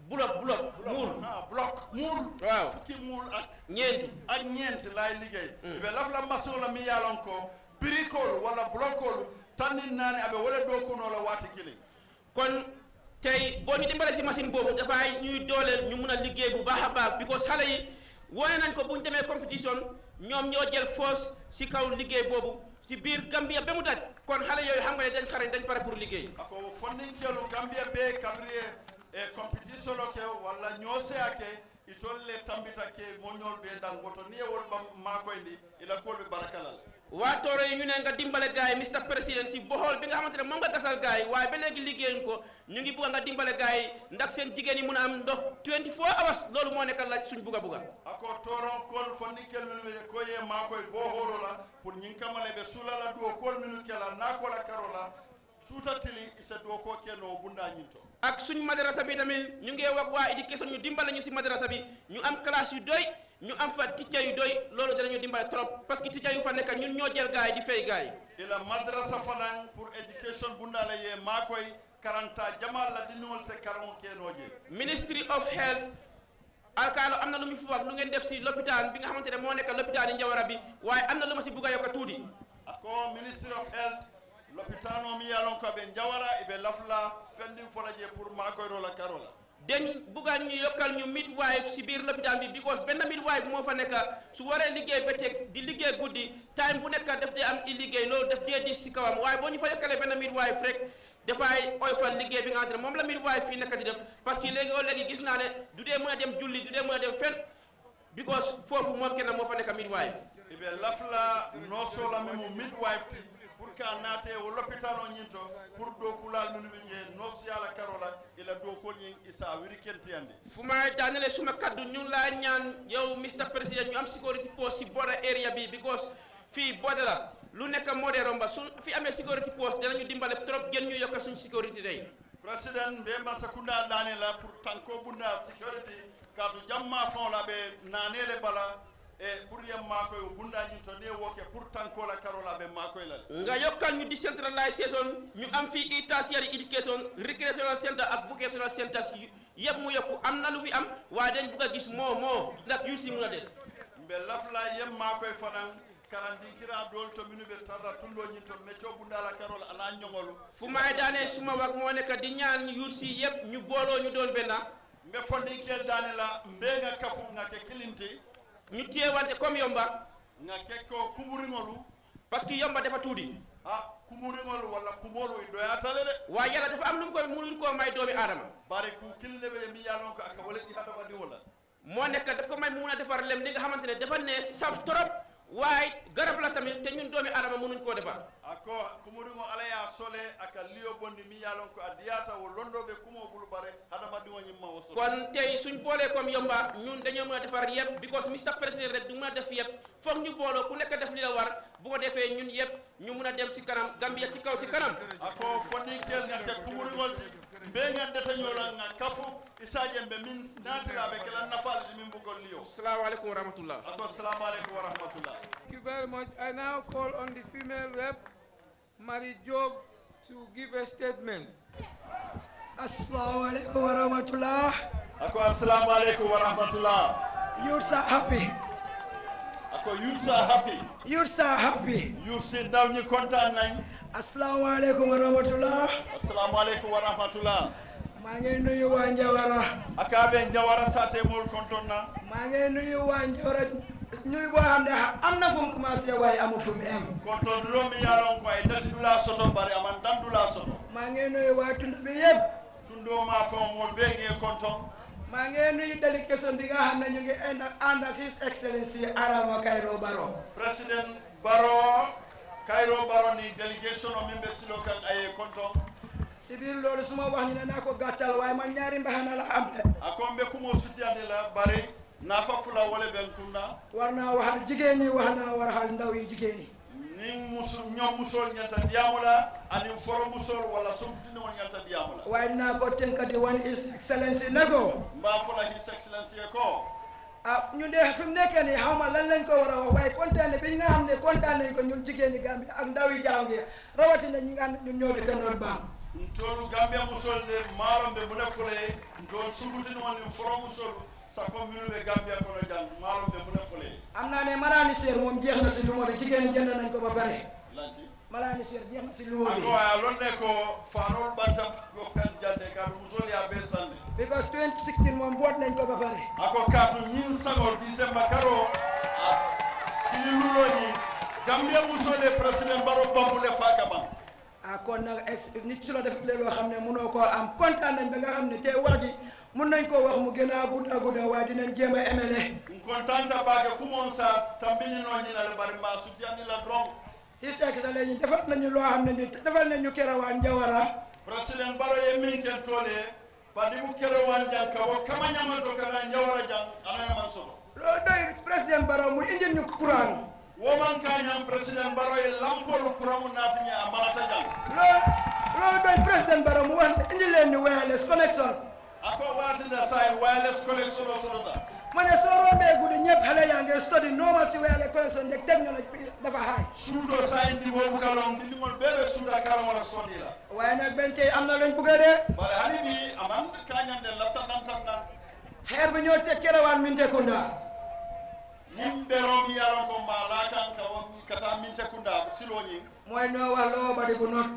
bloc muul waaw fukki muul ak ñeenti lay liggéey be lafla machine la mi yalon ko bricole wala blocole tanin nani abe wala do kuno la wati kili kon tey boo ñu dimbale si machine boobu dafay ñuy dooleel ñu mun a liggéey bu baax a baax because xale yi wone nañ ko bu ñu demee compétition ñoom ñoo jël force si kaw liggéey boobu si biir Gambia ba mu daj kon xale yooyu xam nga ne dañ xarañ dañ pare pour liggéey ako fonninkelu Gambia be kabriye e compétition lo ke wala ñoose ake itolle tambita ke mo ñol be dangoto ni wol bam ma koy ndi ila ko be barakalal waa tooro yi ñu ne nga dimbale gaay Mr President si boxool bi nga xamante ne moom nga gasal gaay waaye ba léegi liggéeyuñ ko ñu ngi bugg nga dimbale gaay ndax seen jigéen yi mun a am ndox 24 hours loolu moo nekk laaj suñ bugga ako tooro kol fonnikel minu be ko ye ma koy boxolo la pour ñing kamale be sulala do kol minu kala na ko la karola sutatili isa do ko keno bunda ñinto ak suñ madrasa bi tamit ñu ngi wax waa éducation ñu dimbale ñu si madrasa bi ñu am classe yu doy ñu am fa teacher yu doy loolu danañu dimbale trop parce que teacher yu fa nekk ñun ñoo jël gaay di fay gaay ila madrasa fanan pour education bunda la ye ma koy 40 jamal la dinol se karon kenoje Ministry of Health alkaalo am na lu mu fi wax lu ngeen def si lopitaan bi nga xamante ne moo nekk lopitaan yi Njawara bi waaye am na lu ma si bugg a yokk tuuti ako Ministry of Health lopitano mi yalon ko be Njawara ibe lafla fendi folaje pour ma koy rola karola dañ bugga ñu yokkal ñu midwife si biir lopitaan bi because benn midwife moo fa nekk su waree liggéey bëccëg di liggéey guddi time bu nekk daf dee am i liggéey loolu daf dee dis si kawam waaye boo ñu fa yokkalee benn midwife rek dafay oyofal liggéey bi nga xamante ne moom la midwife fii nekk di def parce que léegi gis naa ne du dee mën a dem julli du dee mën a dem fen because foofu moom kenn moo fa nekk midwife ibe lafla no sola memo midwife ti pour ka naate o l'hôpital o ñinto pour do kulal minu be no siala karola ila do ko ñin isa wiri kenti ande fuma daanele suma kaddu ñu la ñaan yow Mr President ñu am security post si border area bi because fii border la lu nekk moo dee romba su fi amee sécurité poste dinañu dimbale trop gën ñu yokk suñ sécurité day président be Masakunda dane la pour tanko bunda sécurité kaatu jamma fon la be nanele bala e pour yam makoy bunda ñu to ne woke pour tanko la karola be makoy la nga yokkal ñu decentralisation ñu am fi tertiary education recreational center ak vocational centers yëpp mu yokku am na lu fi am waaye dañ bëgg a gis moo ndax yu si mun a des mbe lafla yam makoy fanan karandi kira dol to minu be tarra tullo ñi to mecco bundala karol ala ñongolu fu may daane suma wax moo nekk di ñaan yuur si yëpp ñu booloo ñu doon benn mbe fondi kel daane la mbe nga kafu nga ke kilinti ñu téewante comme yomba nga ke ko kumuriŋolu parce que yomba dafa tuuti kumuriŋolu walla kumolu doyatale de waaye yàlla dafa am lu mu ko mënul koo may doomi aadama bari ku kilne be mi yalon ko aka wala di hadamadi wala moo nekk daf ko may mu mun a defar lem li nga xamante ne dafa ne saf trop waaye garab la tamit te ñun doomi adama mënuñ koo defar ako kumuriŋo ala ya sole aka liyo bondi mi yalon ko adiyata wo londoɓe kumo bulu bare hadama diŋo ñimma wo sole kon tey suñ boolee comme yomba ñun dañoo mën a defar yëpp because Mr President rek du mën a def yëpp foog ñu booloo ku nekk def li la war bu ko defee ñun yëpp ñu mun a dem si kanam Gambia ci kaw ci kanam ako fondinkel nga te kumuriŋol ti mbe ngandeta ñola nga kafu isaje mbe min natiraɓe kela nafaalde min bugol liyo assalamu aleykum wa rahmatullah ako assalamu aleykum wa rahmatullah. Thank you very much. I now call on the female rep, Mary Job, to give a statement. Assalamu alaikum wa rahmatullah. Ako assalamu alaikum wa rahmatullah. Youths are happy. Ako youths are happy. Youths are happy. Youths ndaw ñi kontaan nañ. Assalamu alaikum wa rahmatullah. Assalamu alaikum wa rahmatullah. maa ngi nuyu waa Njawara. Akabe Njawara sate mol konton na. maa ngi nuyu waa Njawara ñuy boo xam ne am na fu mu commencé waaye amul fu mu em. konton romi yaalon ko ay dula soto bari aman dandula soto. maa ngi nuyu waa tund bi yëpp. tundo ma fa mol be ngi konton. maa ngi nuyu délégation bi nga xam ne ñu ngi ànd ak His Excellency Adama Kairó Barrow. President Barrow Kairó Barrow ni délégation o membe silo kan ay konton. si biir loolu suma wax ñu ne naa ko gàttal waaye man ñaari mbaxana la am de. akombe kumo sutiyande la bari nafa fula wala ben kunda. war naa waxal jigéen ñi wax naa waxal ndaw yi jigéen ñi. ni musul ñoom musol ñanta diamula ani foro musol wala sumtini won ñanta diamula. waaye dinaa ko tënk di wan His Excellency ne ko. mbaa fula His Excellency ko. ñu de fi mu nekkee nii xaw ma lan lañ ko war a wax waaye kontaan bi nga xam ne kontaan nañ ko ñun jigéen ñi Gambie ak ndaw yi Gambie rawatina ñi nga xam ne ñun ñoo dëkk North Bank. ntolu Gambia musol de marombe bu ne fule ntol sumtini won foro musol sako minu be Gambia ko no jang marombe bu ne fule. am naa ne malaani seer moom jeex na si lu bi jigéen ñi jënd nañ ko ba pare. lanti malaani seer jeex na si lu bi. ako ay lonne ko fanol bantam ko pen jande ka musol ya be sande. because 2016 moom boot nañ ko ba pare. ako kaatu ñin sagol December karo kini luloñi Gambia musole président Barrow bambule faka ban. kon nag nit su la def loo xam ne mënoo koo am kontaan nañ ba nga xam ne tey wax ji mun nañ koo wax mu gën a gudda waaye dinañ jéem a emele. kontaan ta baake kumoon sa tambini noo ñi la bari mbaa sutiyandi la dron. His Excellency defal nañu loo xam ne ni defal nañu kerawaan Njawara. président Barrow ye min ken toole badi mu kerawaan jang ka wo kama ñamato kara Njawara jang ana man soto. loolu doy président Barrow mu indil ñu courant. woman kañam président Barrow ye lampolu courant naati ñe a malata jang. loolu doy président Barrow mu wax indi leen ni wireless connection. ako waatinda say wireless connection o sotota. ma ne soo rombee guddi ñëpp xale yaa ngi study normal si wireless connection de technology bi dafa haay. suuto say ndi boobu kalon ndi ngol bebe suuta karam wala sondi la. waaye nag benn tey am na luñ bëgg a de. bare hani bi aman kañande lafta dantan na. xeer bi ñoo teg kerawaan Mintekunda. yimɓe romi yaron ko mala kan ka won kata Mintekunda siloñi. mooy noo wax loo badi bu not.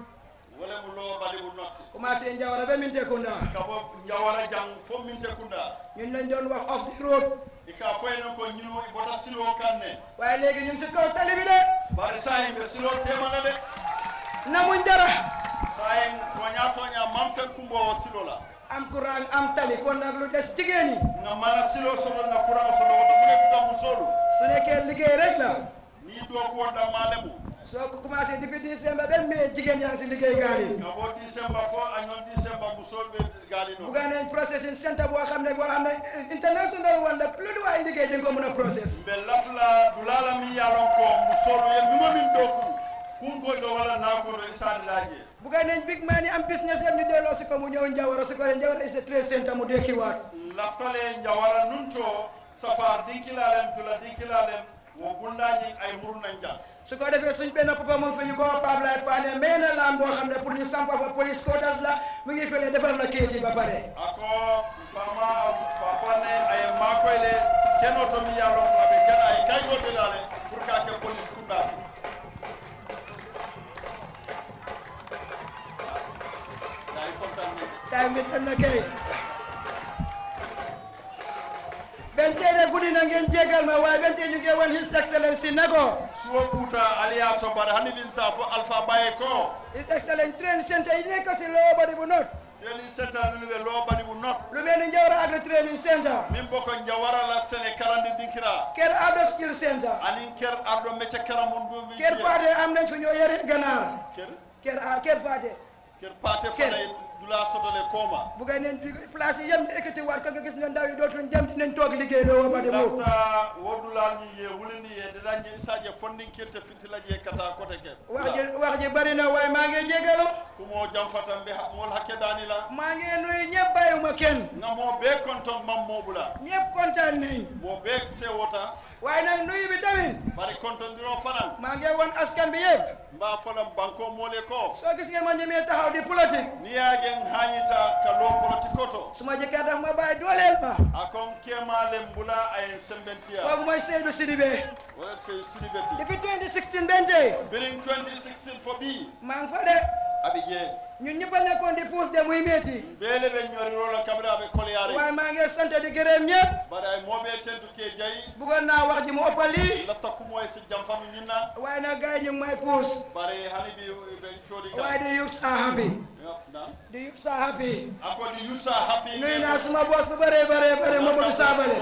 wala mu loo badi bu notti. commencé Njawara ba Mintekunda. ka bo Njawara jang fo Mintekunda. ñun lañ doon wax off the road. ika foyno ko ñinu bota silo kanne. waaye léegi ñu ngi si kaw tali bi de. bari sayi ɓe silo temana de. namuñ dara. sayi toña man fen kumbo silo la. am courant am tali kon nag lu des jigéen ñi. nga mana silo soto nga courant soto woto mu nekk tam solu. su nekkee liggéey rek la. ni doo ko wonda malemu. soo ko commencé depuis décembre ba mai jigéen yaa ngi si liggéey gaal yi. ka boo décembre fo ak ñoom décembre bu sol be gaal yi noonu. bugga nañ processing center boo xam ne international wala lu waay liggéey dañ ko mën a process. mbe lafla dulala mi yalon ko mu solu ye mi min doku kunko do wala na ko do sadiraje buga nañ big man yi am business yam ni delo ci ko mu ñew Njawara ci ko Njawara is the trade center mu deki wat laftale Njawara nunto safar dinkilalem dula dinkilalem wo bundañi ay murunanja su ko defee suñ benn papa moom fi ñu ko Pablay Pané mais na lam boo xam ne pour ñu samp fa police quotas la mu ngi fële defal na kayit yi ba pare ako fama papa ne ay makoyle keno to mi yalo abe kana ay kay go dale pour ka ke police kunda ay kontaan tay mi tan na kay bentene gudi na ngeen jégal ma waaye bente ñu ngi won his excellency nago suwo puta aliya so bar hani bin safo alpha baye ko his excellency training center yi nekk ci loo bari bu not training center lu be lo bari bu not lu mel ni Njawara agro training center min boko Njawara la sene karandi dinkira ker agro skill center anin ker ardo mecce karamun bu ker paate am nañ fi ñoo yare ganaar ker paate fane dula sotole koma buga neen place yi yam ekati war ko nga gis nga ndaw yi dootuñ dem dinañ toog liggéey lo ba de mo lafta wodula ni ye wulini ye dañi isaje fondin kirte fitila je kata kote ke wax ji bari na waaye maa ngi jégalu kumo jam fatam be mol hakke dani la maa ngi nuyu ñëpp bayuma kenn ngamo be konton mam mobula ñëpp kontaan nañ mo be se wota waaye nag nuyu bi tamit bari konton diro fanan maa ngi won askan bi yëpp mba folam banko mole ko soo gis ngeen ma ñemee taxaw di politique ni yagen hañita ka lo politique to suma jëkkër daf ma bàyyi dooleel ma akon kemale mbula ay sembentia kooku mooy Seydou Sidibé wala Seydou Sidibé depuis 2016 bente biring 2016 fo bi maa ngi fa de abije ñun ñëpp a nekkoon di puus de muy metti beele be ñori rola kamera be kolyaare waaye maa ngi sant di gërëm ñëpp bada ay mobe tentu ke jayi bëggoon naa wax ji mu ëppali lafta ku moy si jamfanu ñinna waaye nag gars yi ñu ngi may puus bare hani bi be chodi ka waaye the youths are happy na the youths are happy ako the youths are happy nuyu naa suma boss bu bare Mamadou Sabale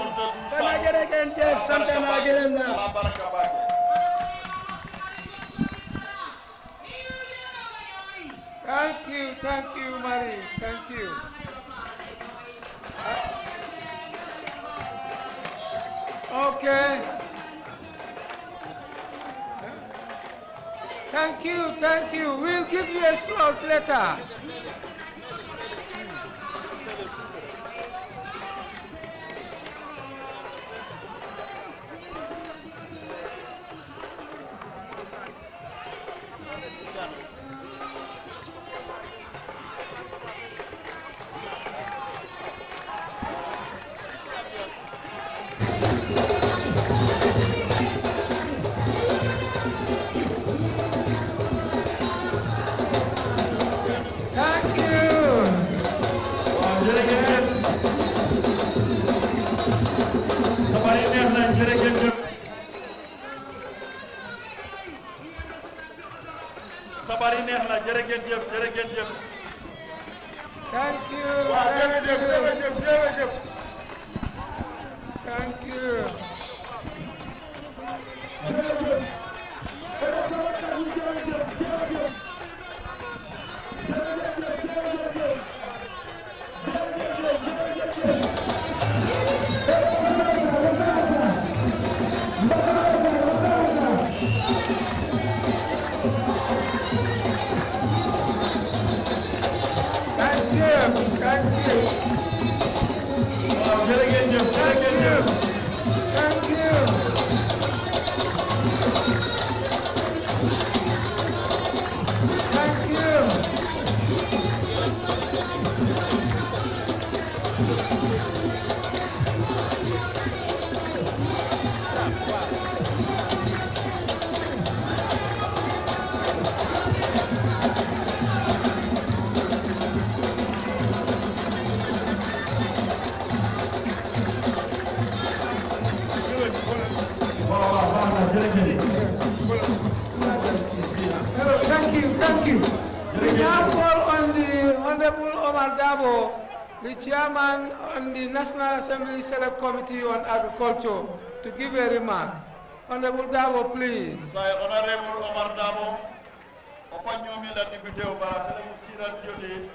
kana jërë ngeen jëf sant naa gërëm naa la baraka baake Thank you, Marie. Thank you. Okay. Thank you. We'll give you a slot later. sabari neex na jërëjëf Thank you. waaw jërëjëf Thank you. Thank you. We now call on the Honorable Omar Dabo, the Chairman on the National Assembly Select Committee on Agriculture, to give a remark. Honorable Dabo, please. Honorable Omar Dabo, opanyomi la député au baratele musira tioti,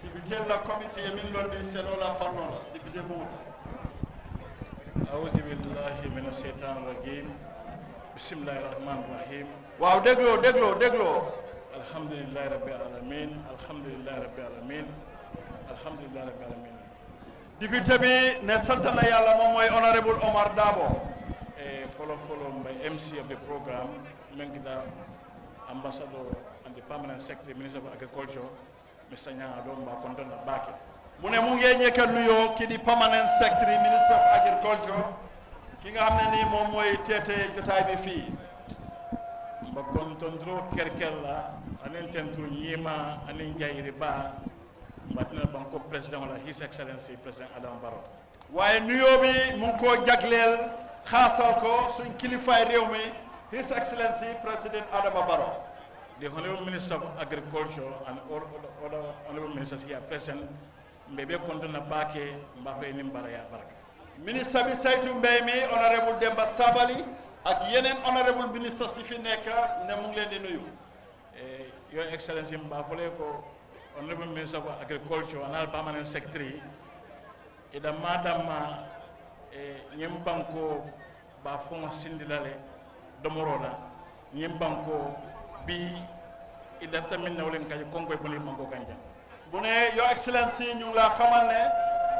député la committee emin londi senola fanola, député Mouda. أعوذ بالله من الشيطان الرجيم بسم الله الرحمن الرحيم waaw dégloo alhamdulillahi rabbil alamin alhamdulillahi rabbil alamin alhamdulillahi rabbil alamin député bi ne sant na yàlla moom mooy honorable Omar Dabo follow by MC of the program Mengida Ambassador and the Permanent Secretary Minister of Agriculture Mr. Nyang Adomba Kontona Bake mu ne mu ngee ñëkka nuyoo ki di Permanent Secretary Minister of Agriculture ki nga xam ne nii moom mooy teete jotaay bi fii mba kontondro kerkella anin tentu ñima anin jayri ba mbatina banko président wala His Excellency président Adama Barrow waaye nuyoo bi mu ngi koo jagleel xaasal ko suñ kilifaay réew mi His Excellency President Adama Barrow. The Honorable Minister of Agriculture and all other Honorable Ministers here present mbebe kontona bake mbafe ni mbara ya baraka ministre bi saytu mbéy mi Honorable Demba Sabali ak yeneen honorable ministre si fi nekk ne mu ngi leen di nuyu. Your Excellency mbafole ko Honorable Minister of Agriculture and Permanent Secretary ida madama ñem banko ba fon sindilale domorola ñem banko bi idafta min nawlen kay konkoy boni banko kanja bu ne Your Excellency ñu la xamal ne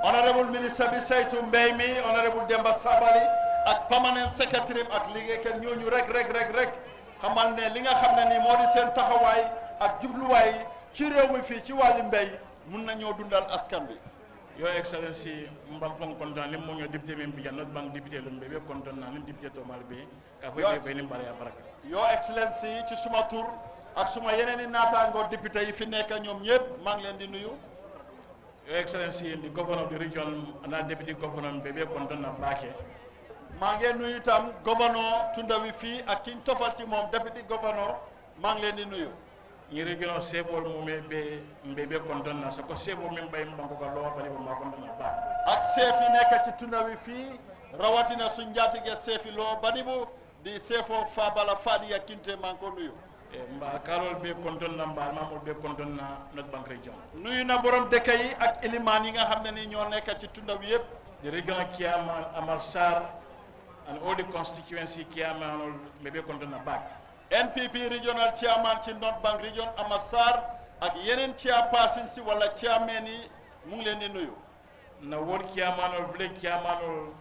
honorable ministre bi saytu mbéy mi Honorable Demba Sabali ak Permanent Secretary ak liggéeykat ñooñu rek xamal ne li nga xam ne ni moo di seen taxawaay ak jubluwaay ci réew mi fii ci wàllu mbéy mun nañoo dundal askan bi. Your Excellency mbam fon kontaan lim mo ñoo député min bi not bank député lu mbébe kontaan na lim député to mal be ka fo be ni mbara ya baraka Your Excellency ci suma tur ak suma yeneen i naataangoo député yi fi nekk ñoom ñëpp maa ngi leen di nuyu. Your Excellency the governor of the region and deputy governor mbébe kontaan na baake maa ngi nuyu itam gouverneur Tundawi fii ak ki ñu tofal ci moom deputy gouverneur maa ngi leen di nuyu. ñi regional sefol mu be mbebe konton na sako sefo min bay banko ko lo bari ba konton na ba ak chef yi nekk ci Tundawi fii rawatina suñ njaatige chef yi loo badibu di sefo Fabala Fadiya Kinte maa ngi ko nuyu. mba karol be konton na mba mamul be konton na not bank region nuyu na borom dëkk yi ak ilimaan yi nga xam ne ni ñoo nekk ci Tundawi yëpp. the regional chairman Amar Sarr and all the constituency chairman mbebe konton na back NPP regional chairman ci North Bank region Amar Sarr ak yeneen chairperson si wala chairman yi mu ngi leen di nuyu. na ward chairman or village chairman or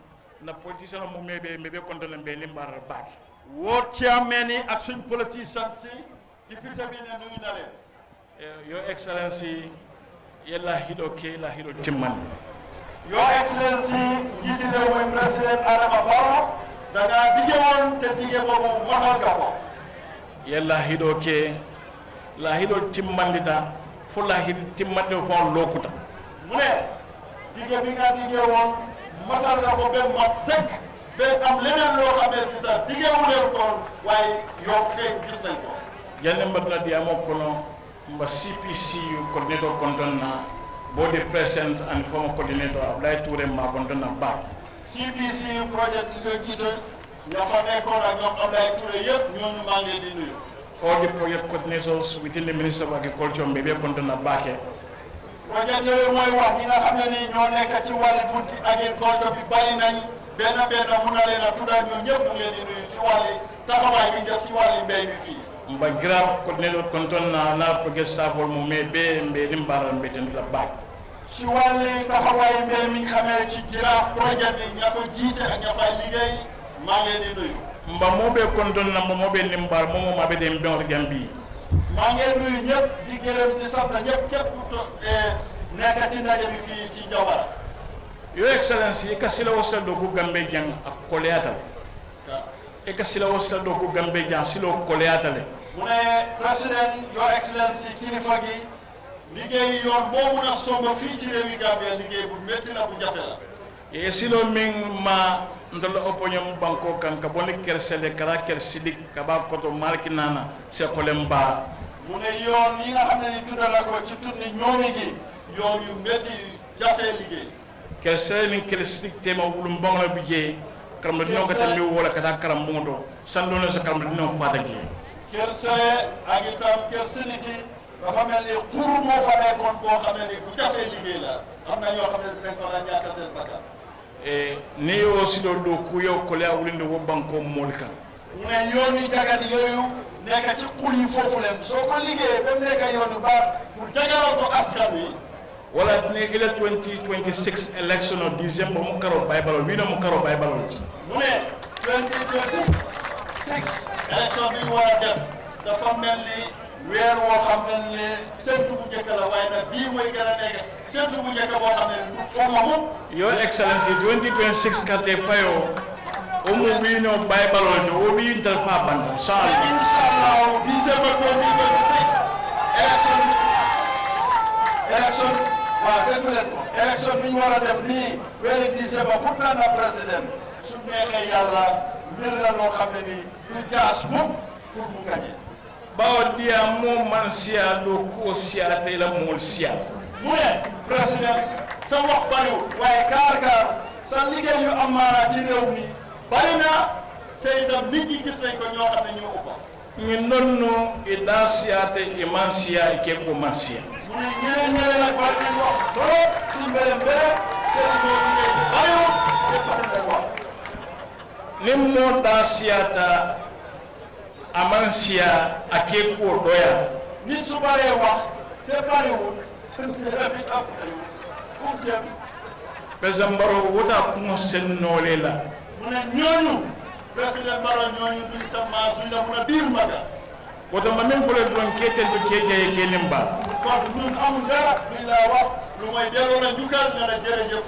na politician mu mbebe konton na be limbar back ward chairman yi ak suñ politician si député bi ne nuyu na leen. Your Excellency yella hido ke la hido timman. Your Excellency njiiti réew mi président Adama Barrow da ngaa dige woon te dige boobu waxal nga ko. yalla hido ke la hido timmandita fu la hido timmande fo lokuta mu ne dige bi nga dige woon matal nga ko ba ma sekk ba am leneen loo xam ne si sax dige wu leen ko waaye yow feeñ gis nañ ko. janne mbadna diamo kono mba CPC coordinator kontonna body president and former coordinator Abdoulaye Touré ma kontonna back CPC project li nga jiite ñoo fa nekkoon ak ñoom Abdoulaye Touré yëpp ñooñu maa ngi leen di nuyu. all the project coordinators within the Ministry of Agriculture mbebe kontonna back projet yooyu mooy wax ñi nga xam ne nii ñoo nekk ci wàllu bunti agriculture bi bari nañ benn mun na leen a tuddal ñoo ñëpp mu ngi leen di nuyu ci wàllu taxawaay bi def ci wàllu mbéy mi fii. mba grave coordinator kontonna na project staff mu mbebe mbedi mbaral mbeten la back ci wàllu taxawaay mbéy mi xamee ci jiraaf projet bi ña ko jiite ak ña fay liggéey maa ngi leen di nuyu. mba mobe kontonna mba mobe limbar momo mabe dem benor jambi maa ngi nuyu ñëpp di gërëm di sant ñëpp képp ku nekk ci ndaje bi fii ci Jawara. Your Excellency ka sila wasal do ko gambe jang ak koleatal e ka sila wasal do ko gambe jang silo koleatal mu ne président Your Excellency kilifa gi liggéey yoon boo mun a somb fii ci réewi Gambia liggéey bu métti la bu jafe la. e silo min ma ndola oponyam banko kan ka boni kersele kara kersidik ka ba koto marki nana se kolem ba mu ne yoon yi nga xam ne ni tuddal la ko ci tuddi ñoomi gi yoon yu métti jafe liggéey kersele ni kersidik tema wulum bangla bije karam dino ka tambi wala kata karam bungo sando na sa karam dino fata gi kersele ak itam kersiniki dafa mel ni xur moo fa nekkoon boo xam ne ni bu jafe liggéey la am na ñoo xam ne restaurant ñàkk seen bakkan ni yo silo do ku yo kolea wulinde wo banko molka mu ne yoon yu jagadi yooyu nekk ci xur yi foofu leen soo ko liggéeyee ba mu nekk yoon yu baax pour jagalal ko askan wi wala tine ile 2026 election o December mu karo baybalo wino mu karo baybalo mu ne 2026 election bi war a def dafa mel ni weer woo xam ne séntu bu njëkk la waaye nag bii mooy gën a nekk séntu bu njëkk boo xam ne du fomamu Your Excellency 2026 kate fayo o mu wino baybalo to o bi intel fa banda inshallah December 2026 election waaw déglu leen ko élection bi ñu war a def nii weeri December pour tànn président su neexee yàlla mbir la loo xam ne nii du jaas mukk pour mu gañe bawo dia mo man siya do ko siya te la mo siya mu ne président sa wax bariwul waaye kaar sa liggéey yu am maanaa ci réew mi bari na te itam nit ñi gis nañ ko ñoo xam ne ñoo ëppa ñu nonno e da siya te e man siya e ke ko man siya mu ne ñeneen nag war nañ wax trop ci mbere te ñoo liggéey bariwul te bari nañ wax ni mo da siyata aman siya ake ko doya nit su baree wax te bariwul te mbere bi tam bariwul kum jëm président Barrow wota ko sennole la mu ne ñooñu président Barrow ñooñu duñ sa maas duñ la mun a biir maga woto ma min fole don keten to keje kelim ba kon ñun amul dara duñ la wax lu mooy delloo na njukkal ne la jërëjëf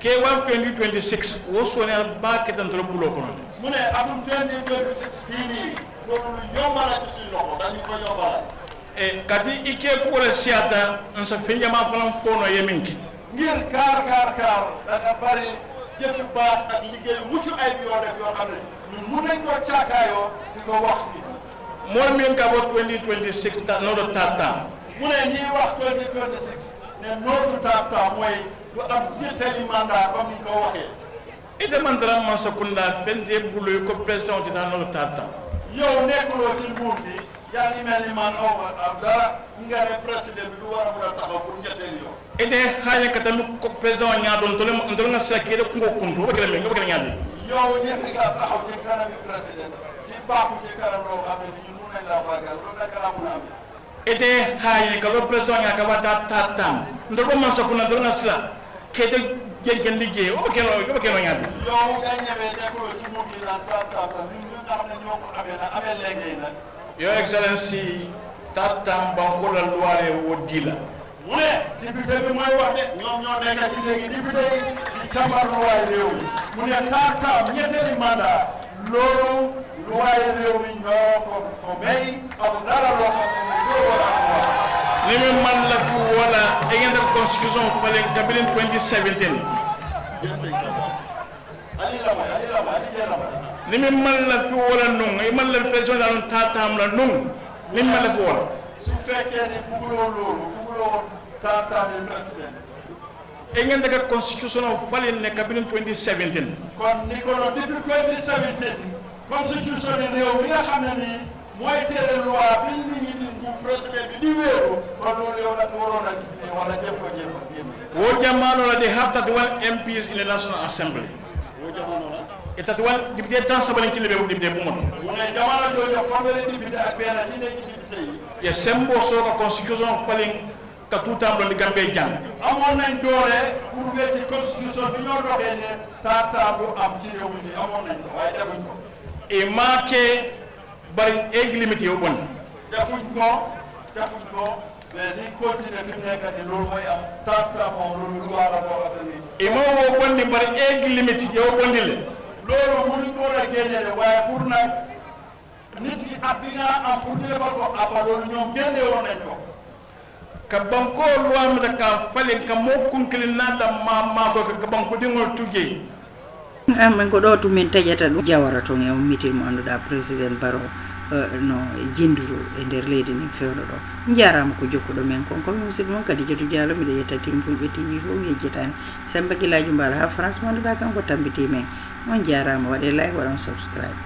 ke 2026 wo sonel ba ketan to bulo kono mu ne atum 2026 bii nii loolu lu yombal ci suñu loxo dañu ko yombal e kadi ike ko wala siata on sa finjama falam fono yeminki ngir kaar da nga bari jëf baax ak liggéey mucc ay bi yoo def yoo xam ne ñun mun nañ koo caakaayoo di ko wax bi mool min ka bo 2026 no do tata mu ne ñiy wax 2026 ne nootu tata mooy du am ñetteeli mandat comme ni ko waxee ite man dara man sakunda fende bulo ko président ti no do tata yow nekkuloo ci nguur bi yaa ngi mel ni man am dara nga ne président bi du war a mën a taxaw pour ñetteeli yow ite xaale ka tamit ko président ñaa doon tole ndol nga sakere ko kuntu ba kala mi nga ba kala ñaadi yow ñëpp nga taxaw ci kanam président ci baaxu ci kanam loo xam ne ñun mun nañ laa faagal loolu naka la mun a amee ite xaale ka lo président ñaa ka ba tata ndol ba man sakuna ndol nga sila kete gen liggéey ba kala ñaadi yow nga ñëwee nekkuloo ci nguur gi naan tata ñun ñu nga xam ne ñoo ko amee léegi nag Your Excellency tata banko la loi wo dila mu ne député bi mooy wax de ñoom ñoo nekk ci léegi député yi di càmbar luwaay réew mi mu ne taatam ñetteeli mandat loolu luwaay réew mi ñoo ko may amul dara loo xam ne loolu wala am ni mi man la fu wala e ngenda constitution falen kabilin 2017 ali la ni mi man la fu wala nung e man la président la tatam la nung ni man la fu wala su fekkee ni buguloo loolu tata bi président e ngenda ka constitution falen ne kabilin 2017 kon ni ko no depuis 2017 constitution ni réew mi nga xam ne nii mooy tere loi bi nit ñi di bu président bi di wéeru kon loolu yow nag waroon a gis ne wala jéem ko wo jamano la de have 31 MPs in the National Assembly wo jamano la e 31 député tan sabani kile be député bu mo mu ne jamano jooju fanweeri député ak benn ci nekk député yi ya sembo so ko constitution falen ka tutam do Gambie jang amoon nañ doole pour wéeti constitution bi ñoo doxee ne taatam lu am ci réew mi fii amoon nañ ko waaye defuñ ko e maake bari age limit yo bon defuñ ko mais ni continuer fi mu nekk ni loolu mooy am taatam moom loolu lu war a boo xam ne e ma wo bondi bari age limit yo bondi le loolu mënuñ ko war a génne de waaye pour nag nit ki ab bi nga am pour ñu defal ko abba loolu ñoom génne woon nañ ko ka banko loi mata ka falen ka mo kunkilin nada ma ko ka banko dingol tuje amen ko do to min tajata dum jawara to ngi meeting mo anduda president Barrow no jinduru e nder leydi ni fewno do jarama ko jokkudo men kon ko musid mon kadi jetu dialo mi de yetta tim fulbe tv fo yejjitani samba gilaji mbala ha france mo anduda kan ko tambiti men on jarama wade like waɗon subscribe